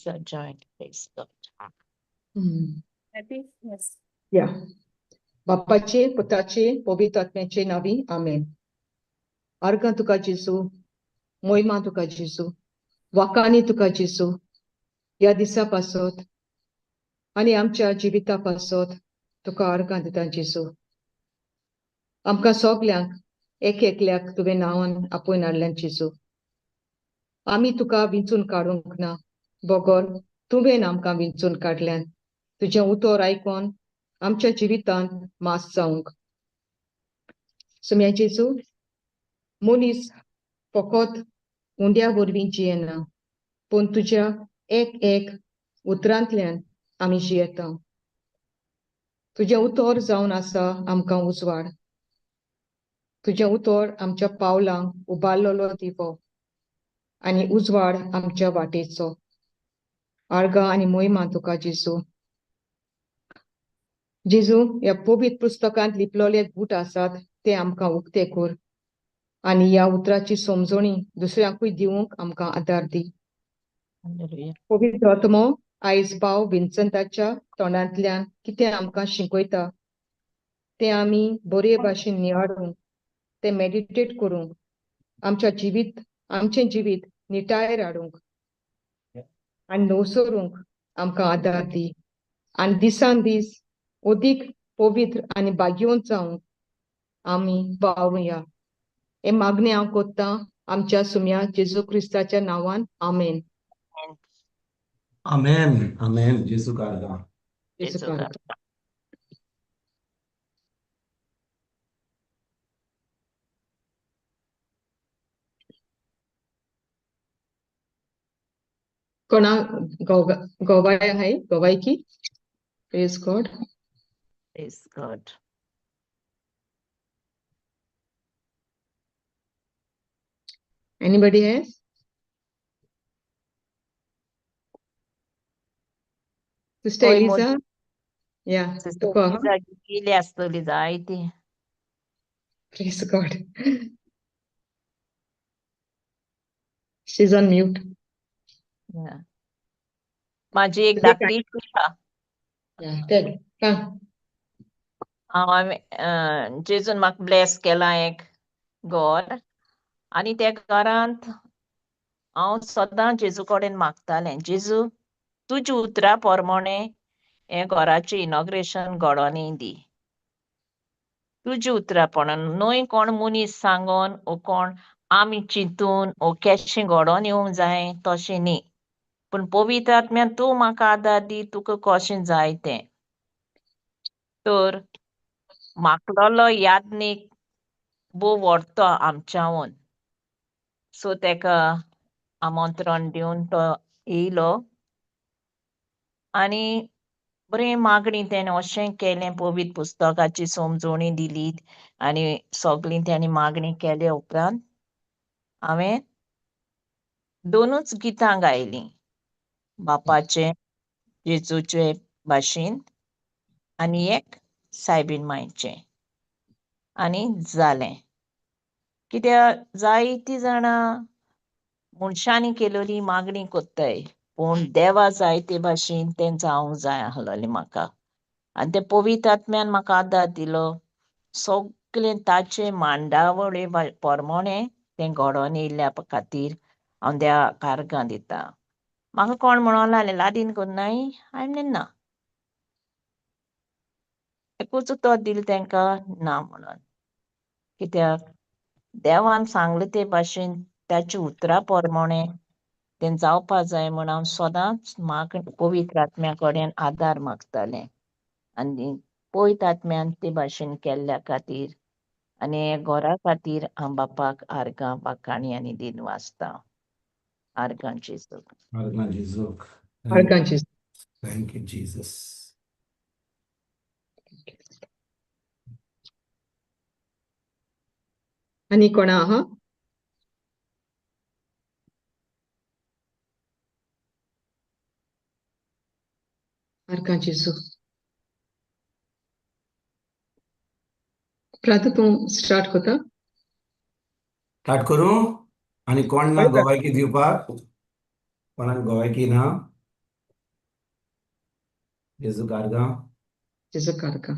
Elisa joined. Praise God. Happy? Yes. या. बापाचे, पुताचे, पवित्र आत्म्याचे नांवी, आमेन. आर्गां तुका जेजू, मोहिमा तुका जेजू, वाकानी तुका जेजू, ह्या दिसा पासत आनी आमच्या जिविता पासत तुका आर्गां दिता जेजू. आमकां सगल्यांक एक एकल्याक तुवें नांवान आपोवन हाडल्यान जेजू. आमी तुका विंचून काडूंक ना, बगर तुवें आमकां विंचून काडल्यान. तुजें उतर आयकोन आमच्या जिवितांत मास जावंक. सुम्या जेजू, मनीस फकत उंड्या वरवीं जियेना, पूण तुज्या एक एक उतरांतल्यान आमी जियेता. तुजें उतर जावन आसा आमकां उजवाड. तुजें उतर आमच्या पावलांक उबारलेलो दिवो आनी उजवाड आमच्या वाटेचो. आर्गां आनी मोहिमा तुका जेजू. जेजू, ह्या पवित्र पुस्तकांत लिपलेले गूट आसात ते आमकां उक्ते कर आनी ह्या उतराची समजणी दुसऱ्यांकूय दिवंक आमकां आदार दी. Hallelujah. पवित्र आत्मो आयज भाव विन्संताच्या तोंडांतल्यान कितें आमकां शिकयता तें आमी बरे भाशेन नियाळूंक, तें मेडिटेट करूंक, आमच्या जिवीत, आमचें जिवीत निटायेर हाडूंक आनी नवसरूंक आमकां आदार दी आनी दिसान दीस अदीक पवित्र आनी भाग्यवंत जावंक आमी वावरुया. हें मागणें हांव कोत्तां आमच्या सुम्या जेजू क्रिस्ताच्या नांवान, आमेन. आमेन, आमेन. जेजू कार्गा. जेजू जेजू कार्गा. कार्गा. कोणा गवाय आहाय? गवायकी? Praise God. Praise God. Anybody has? Sister होय, Eliza? Yeah, Sister तुका आहा? Eliza गेली आसतली जायती. Praise God. She's on mute. Yeah. माझी एक तुझे काय? धाकटी इच्छा. Yeah, tell. सांग. हांवें जेजून म्हाका ब्लेस केलां एक घर आनी त्या घरांत हांव सदां जेजू कडेन मागतालें, जेजू तुज्या उतरा प्रमाणें हें घराचें इनॉग्रेशन घडोवन दी. तुज्या उतरा प्रमाणे, न्हय कोण मनीस सांगोन ओ कोण आमी चिंतून ओ केशें घडोवन येवंक जाय तशें न्ही, पूण पवित्र आत्म्यान तूं म्हाका आदार दी, तुका कशें जाय तें. तर मागलोलो याज्ञीक भोव व्हडतो आमच्यावन, सो तेका आमंत्रण दिवन तो येयलो आनी बरें मागणी तेणें अशें केलें, पवित्र पुस्तकाची समजोणी दिली आनी सगळीं तेणी मागणी केले उपरांत हांवें दोनूच गितां गायलीं, बापाचें जेजूचे भाशेन आनी एक सायबीण मांयचें, आनी जालें. कित्याक जायतीं जाणां मनशांनी केलेली मागणी कोत्ताय, पूण देवा जाय ते भाशेन तें जावंक जाय आसलेलें म्हाका. आनी ते पवित्र आत्म्यान म्हाका आदार दिलो, सगळें ताचे मांडावळे प्रमाणें तें घडोवन येयल्ल्या खातीर हांव देवाक आर्गां दिता. म्हाका कोण म्हणोन लागलें लादीन कोन्नाय, हांवें म्हणलें ना, एकूच उतर दिलें तेंकां ना म्हणून. कित्याक देवान सांगलें ते भाशेन ताच्या उतरा प्रमाणें तें जावपा जाय म्हूण हांव सदांच म्हाका पवित्र आत्म्या कडेन आदार मागतालें आनी पवित्र आत्म्यान ते भाशेन केल्ल्या खातीर आनी घरा खातीर हांव बापाक आर्गां वाखाणी आनी दिन वाचता. आर्गां जेजूक. आर्गां जेजूक. आर्गां जेजूक. Thank you Jesus. आनी कोणा आहा? आर्गां जेजू. प्रात तूं स्टार्ट कोता? स्टार्ट करूं? आनी कोण ना गवायकी दिवपाक? कोणाक गवायकी ना? जेजूक आर्गां. जेजूक आर्गां.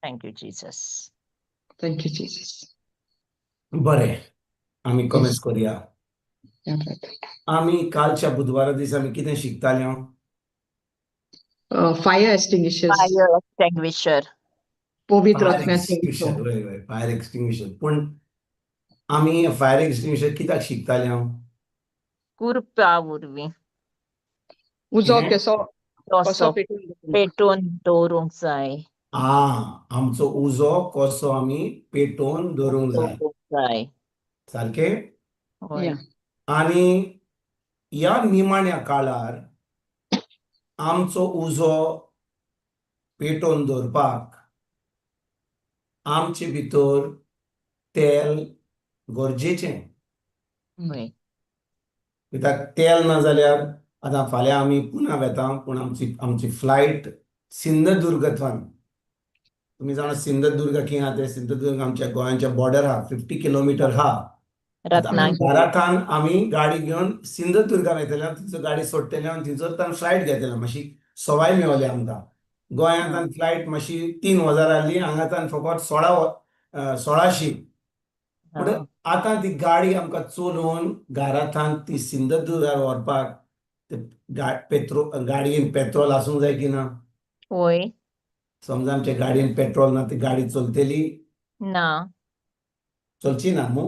Thank you Jesus. Thank you Jesus. बरें, आमी कमेस करुया. या ब्रदर. आमी कालच्या बुधवारा दिसा आमी कितें शिकताले? Fire extinguishers. Fire extinguisher. पवित्र फायर आत्म्याचो एक्सटिंग्विशर. उजो. वय वय, फायर एक्सटिंग्विशर. पूण आमी फायर एक्सटिंग्विशर कित्याक शिकताले? हांव कुरपा वरवीं. उजो कितें? कसो कसो कसो पेटून दवरूंक. पेटोवन दवरूंक जाय. आ, आमचो उजो कसो आमी पेटोवन दवरूंक जाय. दवरूंक जाय. सारकें. हय. या. आनी ह्या निमाण्या काळार आमचो उजो पेटोवन दवरपाक आमचे भितर तेल गरजेचें. हय. कित्याक तेल ना जाल्यार आतां फाल्यां आमी पुना वेता, पूण आमची फ्लायट सिंधुदुर्गांतल्यान. तुमी जाणा सिंधुदुर्ग खंय आहा तें? सिंधुदुर्ग आमच्या गोंयाच्या बॉर्डर आहा, 50 किलोमिटर आहा. आतां रत्नागिरी. घरांतान आमी गाडी घेवन सिंधुदुर्गा वयतले, थंयसर गाडी सोडटले आनी थंयसर फ्लायट घेतले. मातशी सवाय मेवली आमकां. गोंयांतल्यान फ्लायट मातशी 3 हजार आहली, हांगाच्यान फकत 1600. पूण आतां ती गाडी आमकां चलोवन घरांतल्यान ती सिंधुदुर्गार व्हरपाक ते गाडयेन पेट्रोल आसूंक जाय की ना? हय. समजा आमच्या गाडयेन पेट्रोल ना, ती गाडी चलतली? ना. चलची ना मू?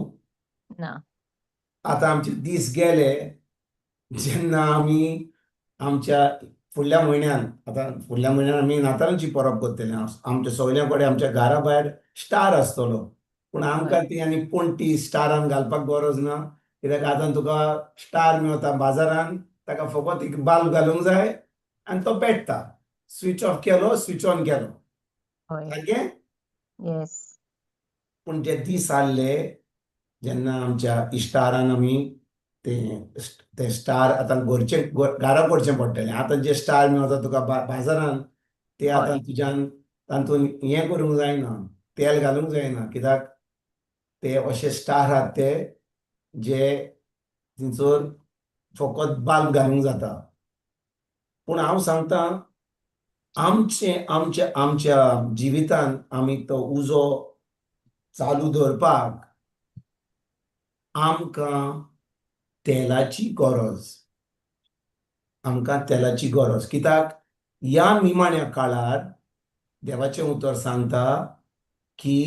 ना. आतां आमचे दीस गेले जेन्ना आमी आमच्या फुडल्या म्हयन्यान, आतां फुडल्या म्हयन्यान आमी नातालांची परब करतले. आमच्या सगल्या कडेन आमच्या घरा भायर स्टार आसतलो, पूण आमकां ती आनी पणटी स्टारान घालपाक गरज ना, कित्याक आतां तुका स्टार मेवता बाजारान. ताका फकत एक बाल्ब घालूंक जाय आनी तो पेट्टा. स्विच ऑफ केलो, स्विच ऑन केलो. सारकें. येस. पूण जे दीस आहले जेन्ना आमच्या इश्टारान आमी ते ते स्टार आतां घरचे घरा करचें पडटलें. आतां जे स्टार मेवता तुका बाजारान ते आतां तुज्यान तातूंत हें करूंक जायना, तेल घालूंक जायना, कित्याक ते अशे स्टार आहात ते जे थंयसर फकत बाल्ब घालूंक जाता. पूण हांव सांगता, आमचे आमच्या आमच्या जिवितान आमी तो उजो चालू दवरपाक आमकां तेलाची गरज, आमकां तेलाची गरज, कित्याक ह्या निमाण्या काळार देवाचें उतर सांगता की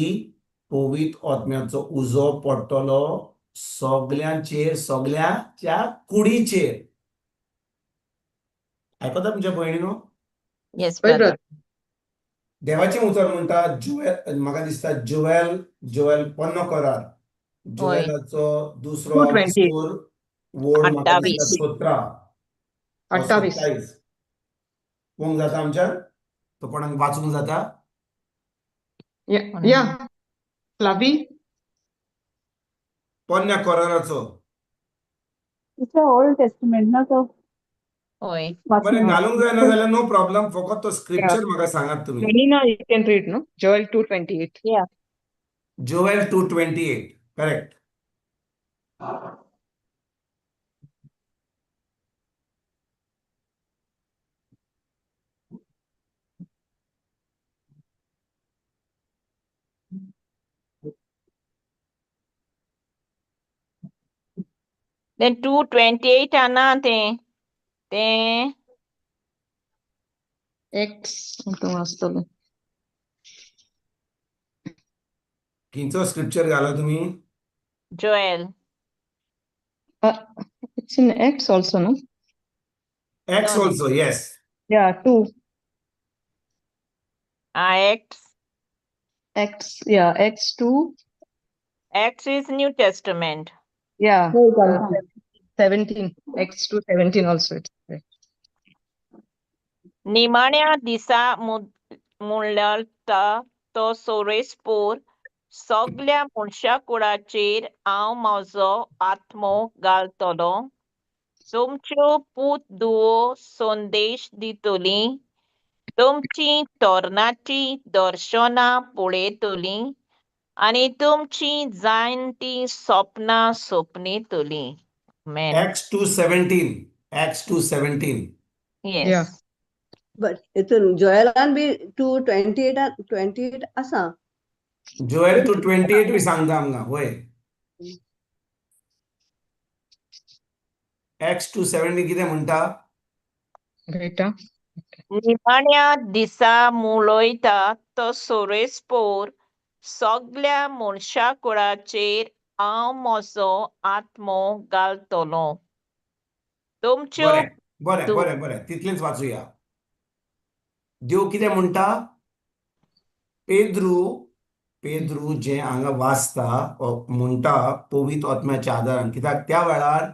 पवित्र आत्म्याचो उजो पडटलो सगल्यांचेर, सगल्यांच्या कुडीचेर. आयकता तुमच्या भयणीनो? येस हय ब्रदर. ब्रदर. देवाचें उतर म्हणटा, जुएल, म्हाका दिसता जुएल, जुएल पोन्नो करार, जुएलाचो दुसरो 2:20. विस्तूर वोड, म्हाका दिसता 28. 17. 28. 27 पळोवंक जाता आमच्यान? तो कोणाक वाचूंक जाता? या, फ्लावी. पोन्न्या कराराचो. It's old testament ना तो? हय. बरें, वाचून. घालूंक जायना जाल्यार नो प्रॉब्लम. फकत तो स्क्रिप्चर म्हाका सांगात तुमी. Renina, you can read, no? Joel 2:28. Yeah. Joel 2:28, correct. Then 2:28 आना तें तें. Acts, तूं वाचतलो. खंयचो स्क्रिप्चर घाला तुमी? Joel. It's in Acts also, no? Acts. No, no. Also, yes. Yeah, 2. Acts. Acts, yeah, Acts 2. Acts is New Testament. Yeah, हय घालता. 17. Acts 2:17 also. It's there. निमाण्या दिसा म्हणल्यार तो सोरेस्पोर सगल्या मनशा कुळाचेर हांव म्हजो आत्मो घालतलो. तुमच्यो पूत धुवो संदेश दितली, तुमची तरणाटी दर्शनां पळयतली आनी तुमची जायतीं सपनां सपनेतली. Amen. Acts 2:17, Acts 2:17. Yes. But हितून जोएलान बी 2:28 28 आसा. जोएल 2:28 बी सांगता आमकां वय. एक्स 2:70 कितें म्हणटा? बेटा. निमाण्या दिसा मुळयता तो सोरेस्पोर सगल्या मनशा कुळाचेर हांव म्हजो आत्मो घालतलो. तुमच्यो बरें बरें बरें बरें, तितलेंच वाचुया. देव कितें म्हणटा? पेद्रू जें हांगा वाचता म्हणटा पवित्र आत्म्याच्या आदारान, कित्याक त्या वेळार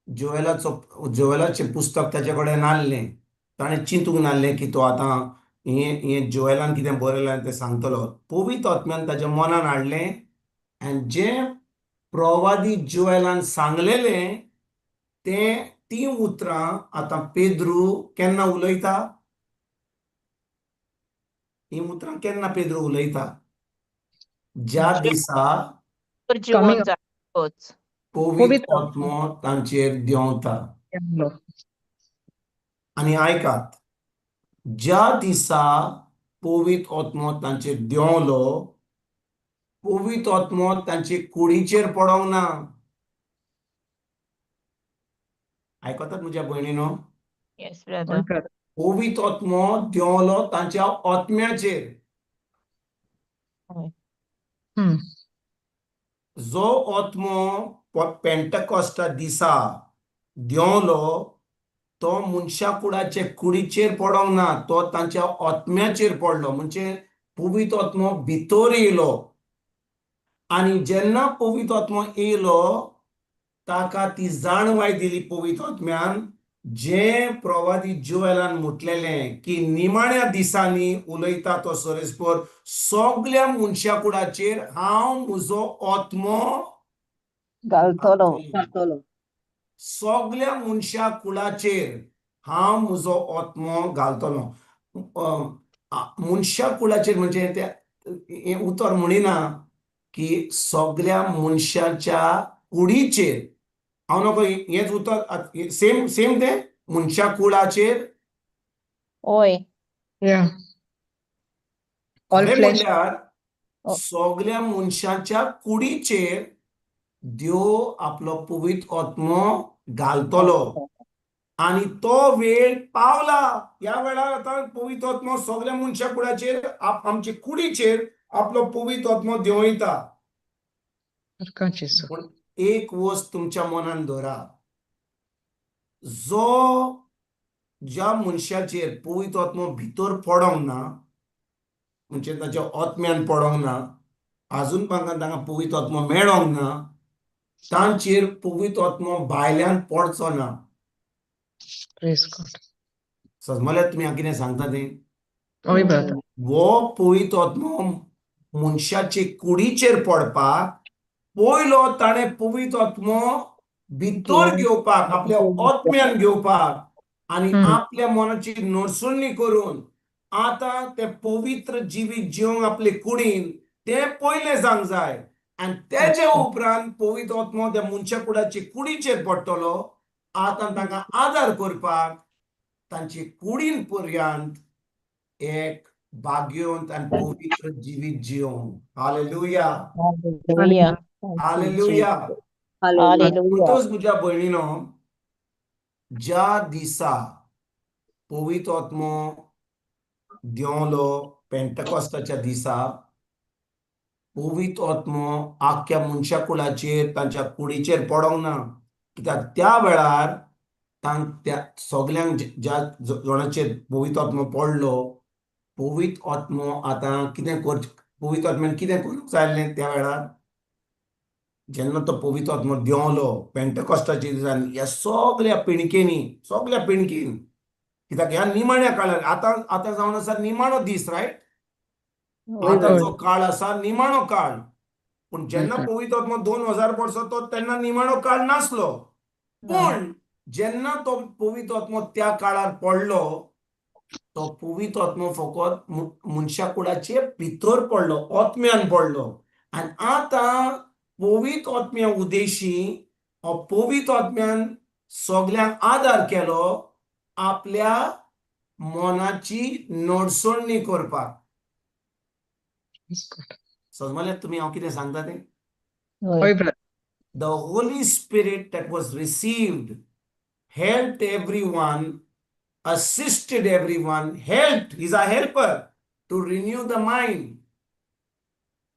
जोएलाचें पुस्तक ताचे कडेन नासलें, ताणें चिंतूंक नासलें की तो आतां हें हें जोएलान कितें बरयलां तें सांगतलो. पवित्र आत्म्यान ताच्या मनान हाडलें आनी जें प्रवादी जोएलान सांगलेलें तें तीं उतरां आतां पेद्रू केन्ना उलयता? हीं उतरां केन्ना पेद्रू उलयता? ज्या दिसा जिवन जातकच पवित्र आत्मो तांचेर देंवता. आनी आयकात, ज्या दिसा पवित्र आत्मो तांचेर देंवलो, पवित्र आत्मो तांचे कुडीचेर पडोंक ना. आयकतात म्हज्या भयणीनो? Yes brother. पवित्र आत्मो देंवलो तांच्या आत्म्याचेर. जो आत्मो पेंटकॉस्टा दिसा देंवलो तो मनशा कुडाचे कुडीचेर पडोंक ना, तो तांच्या आत्म्याचेर पडलो. म्हणजे पवित्र आत्मो भितर येयलो आनी जेन्ना पवित्र आत्मो येयलो ताका ती जाणवाय दिली पवित्र आत्म्यान, जें प्रवादी जोएलान म्हटलेलें की निमाण्या दिसांनी उलयता तो सोरेस्पोर सगल्या मनशा कुडाचेर हांव म्हजो आत्मो घालतलो. घालतलो. सगल्या मनशा कुळाचेर हांव म्हजो आत्मो घालतलो. मनशा कुळाचेर म्हणजे ते हें उतर म्हणिना की सगल्या मनशाच्या कुडीचेर. हांव नको हेंच उतर सेम सेम तें मनशा कुळाचेर. हय. खरें म्हणल्यार सगल्या मनशाच्या कुडीचेर देव आपलो पवित्र आत्मो घालतलो आनी तो वेळ पावला. ह्या वेळार आतां पवित्र आत्मो सगल्या मनशा कुडाचेर आमचे कुडीचेर आपलो पवित्र आत्मो देंवयता. पूण एक वस्त तुमच्या मनान धरा, जो ज्या मनशाचेर पवित्र आत्मो भितर पडोंक ना, म्हणजे ताच्या आत्म्यान पडोंक ना, आजून तांकां तांकां पवित्र आत्मो मेळोंक ना, तांचेर पवित्र आत्मो भायल्यान पडचो ना. समजले तुमी हांव कितें सांगता तें? हो पवित्र आत्मो मनशाचे कुडीचेर पडपाक पयलो ताणें पवित्र आत्मो भितर घेवपाक, आपल्या आत्म्यान घेवपाक आनी आपल्या मनाची नरसुणी करून आतां तें पवित्र जिवीत जिवंक आपले कुडीन तें पयलें जावंक जाय. आनी तेजे उपरांत पवित्र आत्मो त्या मनशा कुडाचे कुडीचेर पडटलो. आतां तांकां आदार करपाक तांचे कुडीन पर्यंत एक भाग्यवंत आनी पवित्र जिवीत जिवंक. हालेलुया. हालेलुया. म्हणटच म्हज्या भयणीनो, ज्या दिसा पवित्र आत्मो देंवलो पेंटकॉस्टाच्या दिसा, पवित्र आत्मो आख्ख्या मनशा कुळाचेर तांच्या कुडीचेर पडोंक ना, कित्याक त्या वेळार त्या सगल्यांक ज्या जाणाचेर पवित्र आत्मो पडलो, पवित्र आत्मो आतां कितें कर, पवित्र आत्म्यान कितें करूंक जाय आसलें त्या वेळार? जेन्ना तो पवित्र आत्मो देंवलो पेंटकॉस्टाच्या दिसान ह्या सगल्या पिणकेनी, सगल्या पिणकेन, कित्याक ह्या निमाण्या काळार आतां आतां जावन आसा निमाणो दीस, रायट? आतां जो काळ आसा निमाणो काळ. पूण जेन्ना पवित्र आत्मो 2000 वर्सां तो तेन्ना निमाणो काळ नासलो, पूण जेन्ना तो पवित्र आत्मो त्या काळार पडलो, तो पवित्र आत्मो फकत मनशा कुडाचे भितर पडलो, आत्म्यान पडलो. आनी आतां पवित्र आत्म्या उदेशी हो पवित्र आत्म्यान सगल्यांक आदार केलो आपल्या मनाची नडसणी करपाक. Praise God. समजले तुमी हांव कितें सांगता तें? हय. हय brother. The Holy Spirit that was received helped everyone, assisted everyone, helped, he's a helper to renew the mind.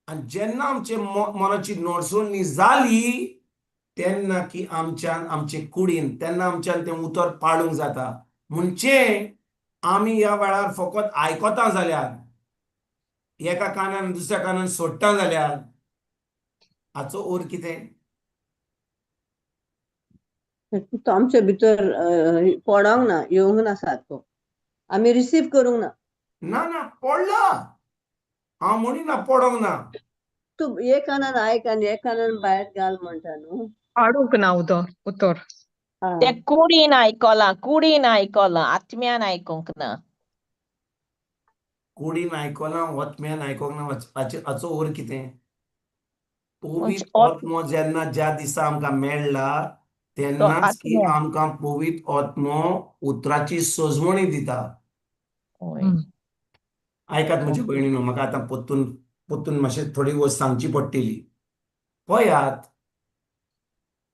आनी जेन्ना आमचे मनाची नडसणी जाली तेन्ना की आमच्यान आमचे कुडीन तेन्ना आमच्यान तें उतर पाळूंक जाता. म्हणजे आमी ह्या वेळार फकत आयकता जाल्यार, एका कानान दुसऱ्या कानान सोडटा जाल्यार हाचो अर्थ कितें? तो आमचे भितर पडोंक ना, येवंक ना सारको, आमी रिसीव करूंक ना. ना ना, पडला, हांव म्हणिना पडोंक ना. तूं एक कानान आयक आनी एक कानान भायर घाल म्हणटा न्हू. पाडूंक ना उदो उतर. आं. ते कुडीन आयकलां, कुडीन आयकलां, आत्म्यान आयकूंक ना. कुडीन आयकलां, आत्म्यान आयकोंक ना. हाचो अर्थ कितें? पवित्र म्हणजे आत्मो जेन्ना ज्या दिसा आमकां मेळ्ळा तेन्नाच की आत्म्यान. आमकां पवित्र आत्मो उतराची सजवणी दिता. हय. आयकात म्हज्या भयणीनो, म्हाका आतां परतून परतून मातशें थोडी वस्त सांगची पडटली. पळयात,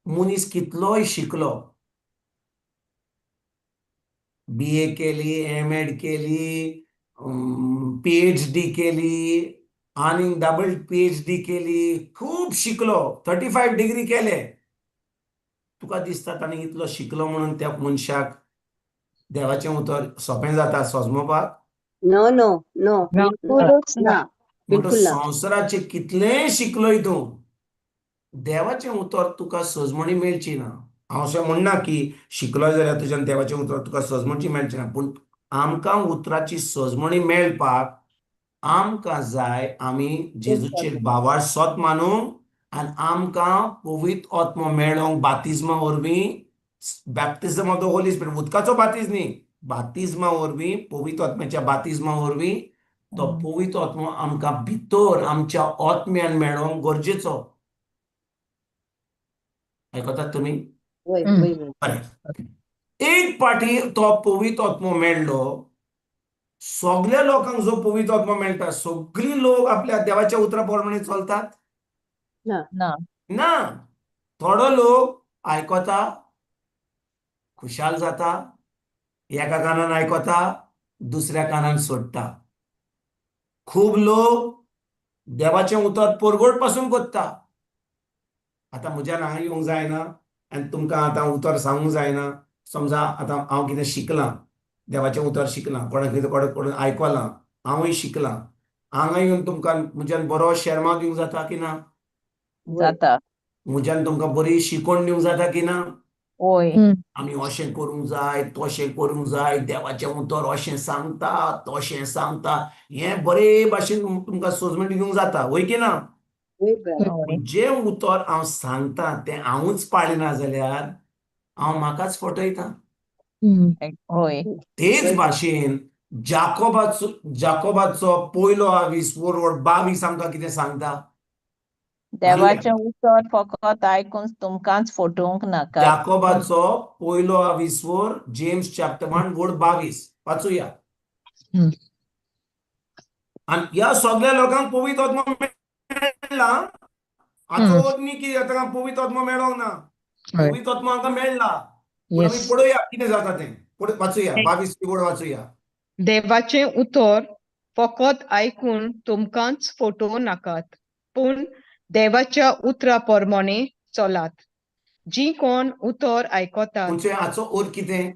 मनीस कितलोय शिकलो, BA केली, एम एड केली, PhD केली, आनी डबल PhD केली, खूब शिकलो, 35 डिग्री केले. तुका दिसता ताणें इतलो शिकलो म्हणून त्या मनशाक देवाचें उतर सोंपें जाता सोजमोवपाक? No no no. बिलकुलूच ना. ना. म्हणटो बिलकुल ना. संवसाराचें कितलेंय शिकलोय तूं, देवाचें उतर तुका सजमणी मेळची ना. हांव अशें म्हणना की शिकलो जाल्यार तुज्यान देवाचें उतर तुका सजमणी मेळची ना, पूण आमकां उतराची सजमणी मेळपाक आमकां जाय आमी जेजूचेर भावार सोत मानूंक आनी आमकां पवित्र आत्मो मेळोंक बातिज्मा वरवीं, baptism of the Holy Spirit, उदकाचो बातिज न्ही, बातिज्मा वरवीं, पवित्र आत्म्याच्या बातिज्मा वरवीं तो पवित्र आत्मो आमकां भितर आमच्या आत्म्यान मेळोंक गरजेचो. आयकतात तुमी? वय वय वय. बरें, एक पाटी तो पवित्र आत्मो मेळ्ळो, सगल्या लोकांक जो पवित्र आत्मो मेळटा सगळी लोक आपल्या देवाच्या उतरा प्रमाणे चलतात? ना. ना. ना. थोडो लोक आयकता, खुशाल जाता, एका कानान आयकता दुसऱ्या कानान सोडटा. खूब लोक देवाचें उतर परगट पासून करता. आतां म्हज्यान हांगा येवंक जायना आनी तुमकां आतां उतर सांगूंक जायना. समजा आतां हांव कितें शिकलां, देवाचें उतर शिकलां, कोणाक कितें कोणा कडून आयकलां, हांवूय शिकलां, हांगा येवन तुमकां म्हज्यान बरो शेरमांव दिवंक जाता की ना? जाता. म्हज्यान तुमकां बरी शिकवण दिवंक जाता की ना? वय. आमी अशें करूंक जाय, तशें करूंक जाय, देवाचें उतर अशें सांगता, तशें सांगता, हें बरे भाशेन तुमकां सजमेंट दिवंक जाता, वय की ना? वय ब्रदर. वय. जें उतर हांव सांगता तें हांवूच पाळिना जाल्यार हांव म्हाकाच फटयता. वय. तेच भाशेन जाकोबाचो जाकोबाचो पयलो आवीस वरवड 22 आमकां कितें सांगता? देवाचें उतर फकत आयकून तुमकांच फटोवंक नाका. जाकोबाचो पयलो आवीस वर, जेम्स चॅप्टर 1 वड 22 वाचुया. आनी ह्या सगळ्या लोकांक पवित्र आत्मो मेळ्ळा. हाचो अर्थ न्ही की आतां पवित्र आत्मो मेळोंक ना, पवित्र आत्मो आमकां मेळ्ळा, पूण आमी पळोवया कितें जाता तें. वाचुया 22 वड वाचुया. देवाचें उतर फकत आयकून तुमकांच फटोवं नाकात, पूण देवाच्या उतरा प्रमाणे चलात. जी कोण उतर आयकतात. म्हणजे हाचो अर्थ कितें?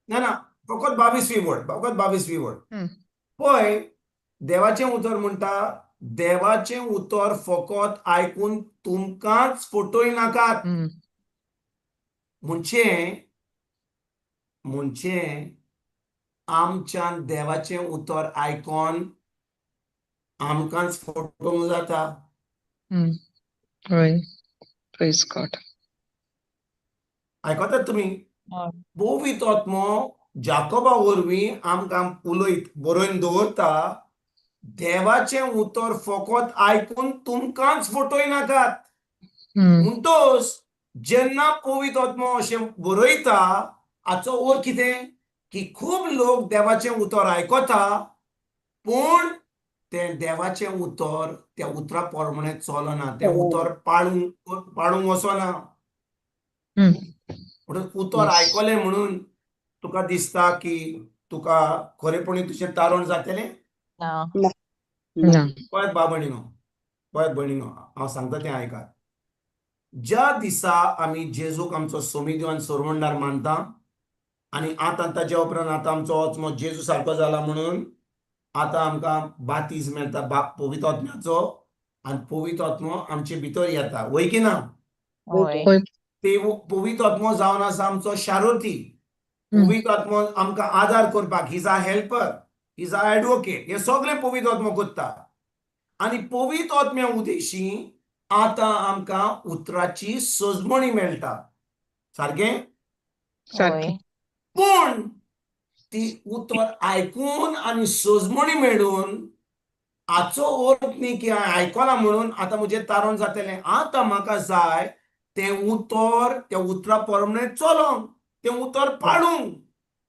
ना ना, फकत 22 वड, फकत 22 वड. पळय, देवाचें उतर म्हणटा, देवाचें उतर फकत आयकून तुमकांच फटोय नाकात. म्हणजे म्हणजे आमच्यान देवाचें उतर आयकोन आमकांच फटोवंक जाता. हय, प्रेज गॉड. आयकतात तुमी? पवित्र आत्मो जाकोबा वरवीं आमकां उलयत बरोवन दवरता, देवाचें उतर फकत आयकून तुमकांच फटोय नाकात. म्हणटोच जेन्ना पवित्र आत्मो अशें बरयता, हाचो अर्थ कितें? की खूब लोक देवाचें उतर आयकता पूण तें देवाचें उतर त्या उतरा प्रमाणे चलना, तें उतर पाळूंक पाळूंक वचना. म्हणून उतर आयकलें म्हणून तुका दिसता की तुका खरेपणी तुजें तारण जातलें? ना. ना. पळयात बा भयणीनो, पळयात भयणीनो, हांव सांगता तें आयकात. ज्या दिसा आमी जेजूक आमचो सोमिदेव आनी सोरवंडार मानता आनी आतां ताच्या उपरांत आतां आमचो आत्मो जेजू सारको जाला म्हणून आतां आमकां बातीज मेळटा बाप पवित्र आत्म्याचो आनी पवित्र आत्मो आमचे भितर येता, वय की ना? वय. ते पवित्र आत्मो जावन आसा आमचो शारोती. पवित्र आत्मो आमकां आदार करपाक, he is a helper, he is a advocate, हे सगळें पवित्र आत्मो करता. आनी पवित्र आत्म्या उदेशी आतां आमकां उतराची सजमणी मेळटा, सारकें? सारकें. पूण ती उतर आयकून आनी सजमणी मेळून हाचो अर्थ न्ही की हांवें आयकलां म्हणून आतां म्हजें तारण जातलें. आतां म्हाका जाय तें उतर, त्या उतरा प्रमाणे चलोंक, तें उतर पाळूंक.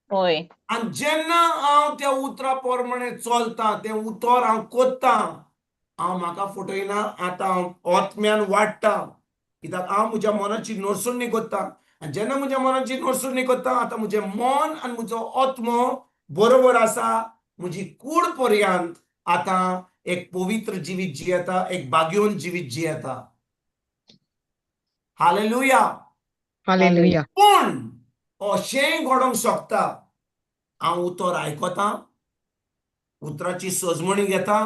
वय. आनी जेन्ना हांव त्या उतरा प्रमाणे चलतां, तें उतर हांव कोत्तां, हांव म्हाका फटयना, आतां हांव आत्म्यान वाडटा, कित्याक हांव म्हज्या मनाची नरसुणी कोत्तां. आनी जेन्ना म्हज्या मनाची नरसुणी कोत्ता, आतां म्हजें मन आनी म्हजो आत्मो बरोबर आसा, म्हजी कूड पर्यंत आतां एक पवित्र जिवीत जियेता, एक भाग्योन जिवीत जियेता. हालेलुया. हालेलुया. पूण अशेंय घडोवंक शकता, हांव उतर आयकतां, उतराची सजमणी घेता,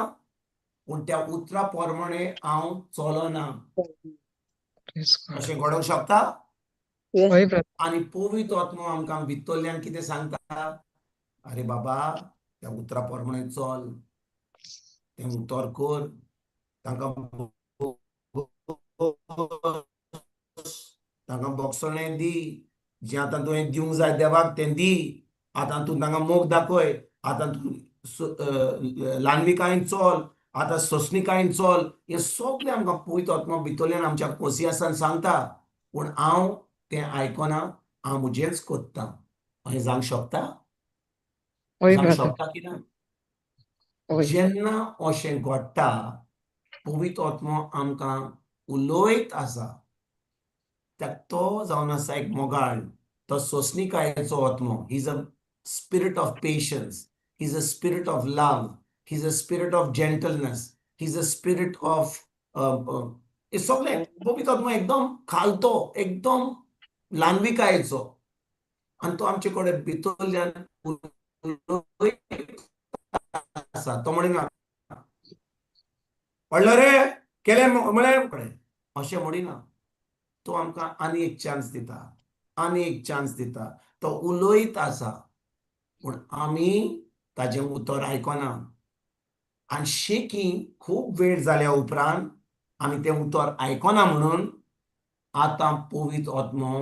पूण त्या उतरा प्रमाणे हांव चलना. Praise God. अशें घडोवंक शकता? Yes. हय ब्रदर. आनी पवित्र आत्मो आमकां भितरल्यान कितें सांगता? अरे बाबा, त्या उतरा प्रमाणे चल, तें उतर कर, तांकां तांकां बोगसणें दी, जें आतां तुवें दिवंक जाय देवाक तें दी, आतां तूं तांकां मोग दाखय, आतां तूं ल्हानविकायेन चल, आतां सोंसणिकायेन चल. हें सगळें आमकां पवित्र आत्मो भितरल्यान आमच्या कोसियासान सांगता, पूण हांव तें आयकना, हांव म्हजेंच कोत्तां. अशें जावंक शकता? हय जावंक ब्रदर. शकता की ना? हय. जेन्ना अशें घडटा, पवित्र आत्मो आमकां उलयत आसा, तो जावन आसा एक मोगाळ, तो सोंसणिकायेचो आत्मो. He is a spirit of patience, he is a spirit of love, he is a spirit of gentleness, he is a spirit of हे सगळें. पवित्र आत्मो एकदम खालतो, एकदम ल्हानविकायेचो, आनी तो आमचे कडेन भितरल्यान उलयत आसा. तो म्हणिना, पडलो रे, केलें म्हळें, अशें म्हणिना. तो आमकां आनी एक चान्स दिता, आनी एक चान्स दिता. तो उलयत आसा, पूण आमी ताजें उतर आयकना. आनी शेकी खूब वेळ जाल्या उपरांत आमी तें उतर आयकना म्हणून आतां पवित्र आत्मो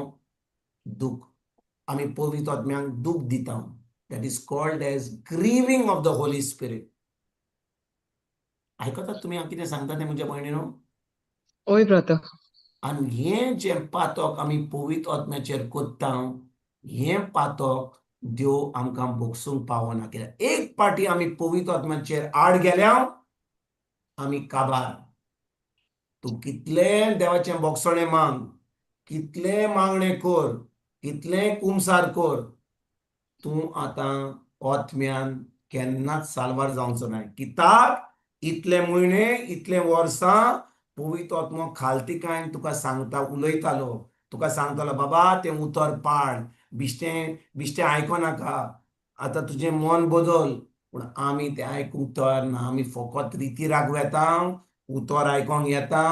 दूख, आमी पवित्र आत्म्यांक दूख दिता. That is called as grieving of the Holy Spirit. आयकतात तुमी हांव कितें सांगता तें म्हज्या भयणीनो? हय ब्रदर. आनी हें जें पातक आमी पवित्र आत्म्याचेर कोत्ता, हें पातक देव आमकां भोगसूंक पावना, कित्याक एक पाटी आमी पवित्र आत्म्याचेर आड गेल्या, आमी काबार. तूं कितलें देवाचें बोगसणें मांग, कितलें मागणें कर, कितलें कुमसार कर, तूं आतां आत्म्यान केन्नाच साल्वार जावचो ना, कित्याक इतले म्हयने, इतले वर्सां पवित्र आत्मो खालतिकायन तुका सांगता, उलयतालो, तुका सांगतालो, बाबा तें उतर पाळ, बिश्टें बिश्टें आयको नाका, आतां तुजें मन बदल. पूण आमी तें आयकूंक तयार ना. आमी फकत रिती रागू येता, उतर आयकोंक येता,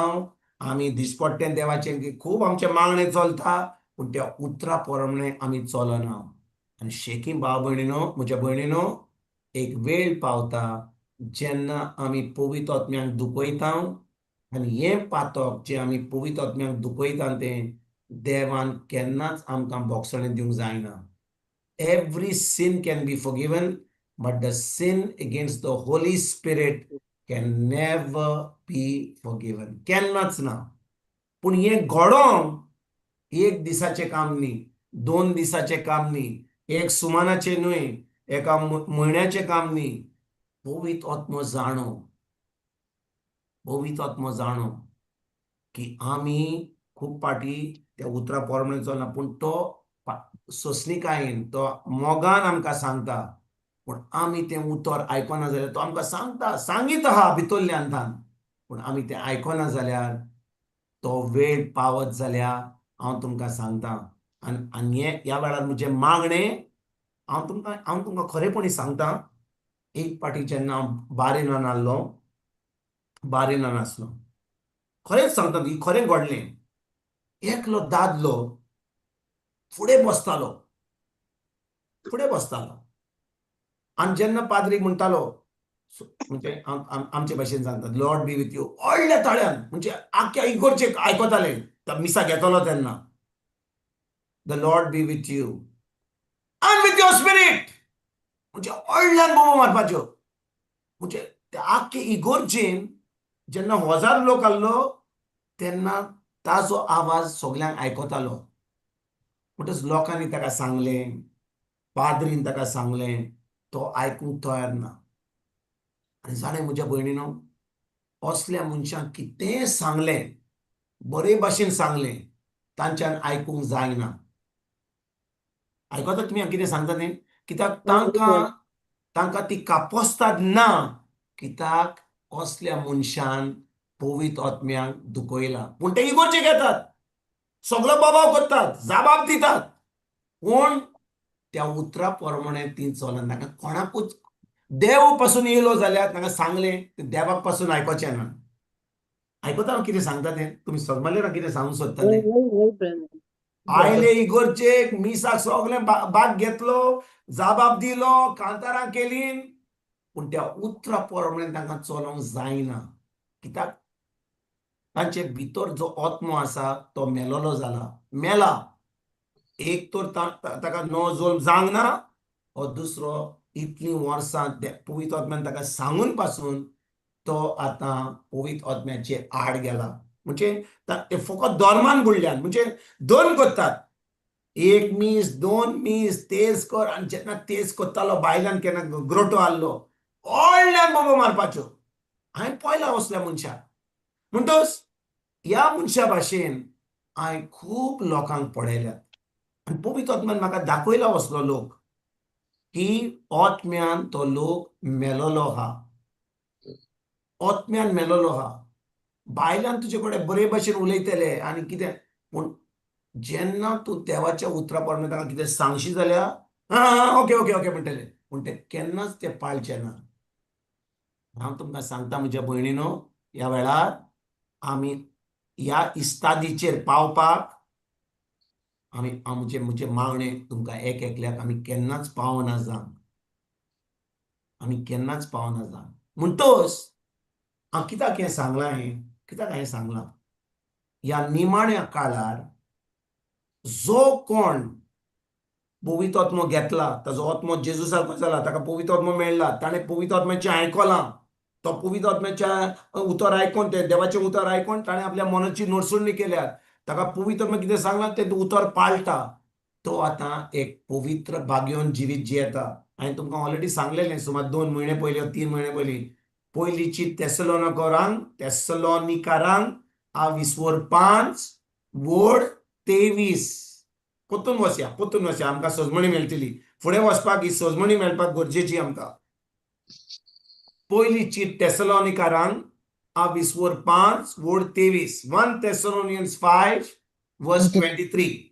आमी दिसपट्टें देवाचें खूब आमचें मागणें चलता, पूण त्या उतरा प्रमाणे आमी चलना. आनी शेकी भाव भयणीनो, म्हज्या भयणीनो, एक वेळ पावता जेन्ना आमी पवित्र आत्म्यांक दुखयता, आनी हें पातक जें आमी पवित्र आत्म्यांक दुखयता तें देवान केन्नाच आमकां बोगसणें दिवंक जायना. Every sin can be forgiven, but the sin against the Holy Spirit can never be forgiven. केन्नाच ना. पूण हें घडोवंक एक दिसाचें काम न्ही, 2 दिसाचें काम न्ही, एक सुमानाचें न्हय, एका म्हयन्याचें काम न्ही. पवित्र आत्मो जाणो, पवित्र आत्मो जाणो की आमी खूब पाटी त्या उतरां प्रमाणे चलना, पूण तो सोंसणिकायेन, तो मोगान आमकां सांगता. पूण आमी तें उतर आयकना जाल्यार, तो आमकां सांगता, सांगीत आहा भितरल्यान थान, पूण आमी तें आयकना जाल्यार तो वेळ पावत जाल्यार हांव तुमकां सांगता. आनी आनी हें ह्या वेळार म्हजें मागणें, हांव तुमकां खरेपणी सांगता, एक पाटी जेन्ना हांव बारेनान आहलो, बारेनान आसलो, खरेंच सांगता, ही खरें घडलें. एकलो दादलो फुडें बसतालो, फुडें बसतालो आनी जेन्ना पाद्रीक म्हणटालो, म्हणजे आमचे भाशेन सांगतात, "लॉर्ड बी विथ you," व्हडल्या ताळ्यान, म्हणजे आख्ख्या इगोर्जेक आयकताले. मिसा घेतलो तेन्ना, "The Lord be with you and with your spirit," म्हणजे व्हडल्यान बोबो मारपाच्यो. म्हणजे त्या आख्खे इगोर्जेन जेन्ना हजार लोक आहलो तेन्ना ताजो आवाज सगल्यांक आयकतालो. म्हणटच लोकांनी ताका सांगलें, पाद्रीन ताका सांगलें, तो आयकूंक तयार ना. आनी जाणें म्हज्या भयणीनो, असल्या मनशांक कितेंय सांगलें, बरे भाशेन सांगलें, तांच्यान आयकूंक जायना. आयकता तुमी हांव कितें सांगता तें? कित्याक तांकां ती कापोस्ताद ना. कित्याक असल्या मनशान पवित्र आत्म्याक दुखयला. पूण ते इगोर्जेक येतात, सगळो बोबाव करतात, जाबाब दितात, पूण त्या उतरा प्रमाणे ती चलना. तांकां कोणाकूच देव पासून येयलो जाल्यार तांकां सांगलें, ते देवाक पासून आयकोचें ना. आयकता हांव कितें सांगता तें? तुमी समजले ना कितें सांगूंक सोदता तें? आयले इगोर्जेक, मिसाक सगळें भाग घेतलो, जाबाब दिलो, कांतारां केलीं, पूण त्या उतरा प्रमाणे तांकां चलोवंक जायना. कित्याक तांचे भितर जो आत्मो आसा तो मेलोलो जाला, मेला. एक तर ताका नवो जल्म जावंक ना, ओ दुसरो इतलीं वर्सां पवित्र आत्म्यान ताका सांगून पासून तो आतां पवित्र आत्म्याचे आड गेला. म्हणजे ते फकत धर्मान बुडल्यान, म्हणजे दोन करतात, एक मीस, दोन मीस, तेज कर. आनी जेन्ना तेज करतालो, बायलान केन्ना ग्रोटो आहलो, व्हडल्यान बोबो मारपाच्यो. हांवें पळयला असल्या मनशाक. म्हणटच ह्या मनशा भाशेन हांवें खूब लोकांक पळयल्यात आनी पवित्र आत्म्यान म्हाका दाखयला असलो लोक की आत्म्यान तो लोक मेलोलो आहा, आत्म्यान मेलोलो आहा. बायलान तुजे कडेन बरे भशेन उलयतले आनी कितें, पूण जेन्ना तूं देवाच्या उतरा प्रमाणे ताका कितें सांगशी जाल्यार, "आं, ओके ओके ओके" म्हणटले, पूण ते केन्नाच ते पाळचे ना. हांव तुमकां सांगता म्हज्या भयणीनो, ह्या वेळार आमी ह्या इस्तादीचेर पावपाक आमी आमचे म्हजे मागणें तुमकां एक एकल्याक, आमी केन्नाच पावना जावंक, आमी केन्नाच पावना जावंक. म्हणटोच हांव कित्याक हें सांगलां, हें कित्याक हांवें सांगलां, ह्या निमाण्या काळार जो कोण पवित्र आत्मो घेतला, ताजो आत्मो जेजू सारको जाला, ताका पवित्र आत्मो मेळ्ळा, ताणें पवित्र आत्म्याचें आयकलां, तो पवित्र आत्म्याच्या उतर आयकोन, तें देवाचें उतर आयकोन ताणें आपल्या मनाची नडसुणी केल्या, ताका पवित्र आत्मा कितें सांगलां तें उतर पाळटा, तो आतां एक पवित्र भाग्योन जिवीत जियेता. हांवें तुमकां ऑलरेडी सांगलेलें सुमार 2 म्हयने पयलीं, 3 म्हयने पयलीं, पयलीची तेसलोनिकरांक, तेसलोनिकारांक आविसवर 5 वोड 23. परतून वचया, परतून वचया, आमकां सजमणी मेळटली. फुडें वचपाक ही सजमणी मेळपाक गरजेची आमकां. पयली चीट तेसलोनिकारांक आविसवर 5 वोड 23, 1 Thessalonians 5 verse 23.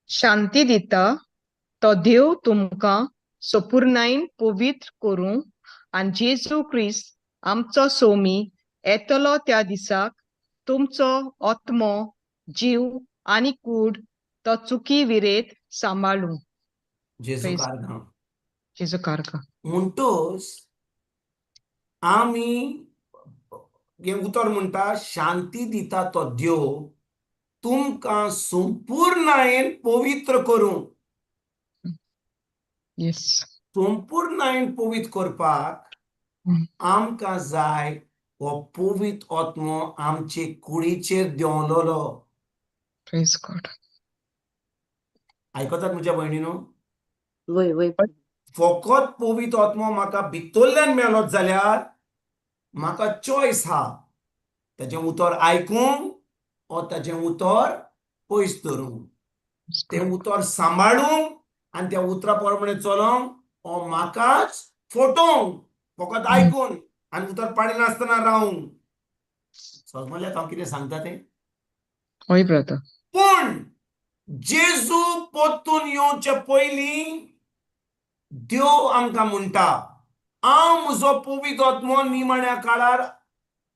शांती दिता तो देव तुमकां सपुर्णायेन पवित्र करूं आनी जेजू क्रिस्त आमचो सोमी येतलो त्या दिसाक तुमचो आत्मो, जीव आनी कूड तो चुकी विरेत सांबाळूं. जेजू Praise कारगां. जेजू कारगां. म्हणटोच आमी हें उतर म्हणटा, शांती दिता तो देव. तुमकां संपूर्णायेन पवित्र करूं. येस. संपूर्णायेन पवित्र करपाक आमकां जाय हो पवित्र आत्मो आमचे कुडीचेर देंवलोलो. Praise God. आयकतात म्हज्या भयणीनो? वय वय. फकत पवित्र आत्मो म्हाका भितरल्यान मेळत जाल्यार म्हाका चॉयस हा, ताजें उतर आयकूंक ओ ताजें उतर पयस धरूंक, तें उतर सांबाळूंक आनी त्या उतरा प्रमाणे चलोंक ओ म्हाकाच फटोवंक, फकत आयकून आनी उतर पाळिनासतना रावूंक. समजलें हांव कितें सांगता तें? हय ब्रदर. पूण जेजू परतून येवचे पयलीं देव आमकां म्हणटा, हांव म्हजो पवित्र आत्मो निमाण्या काळार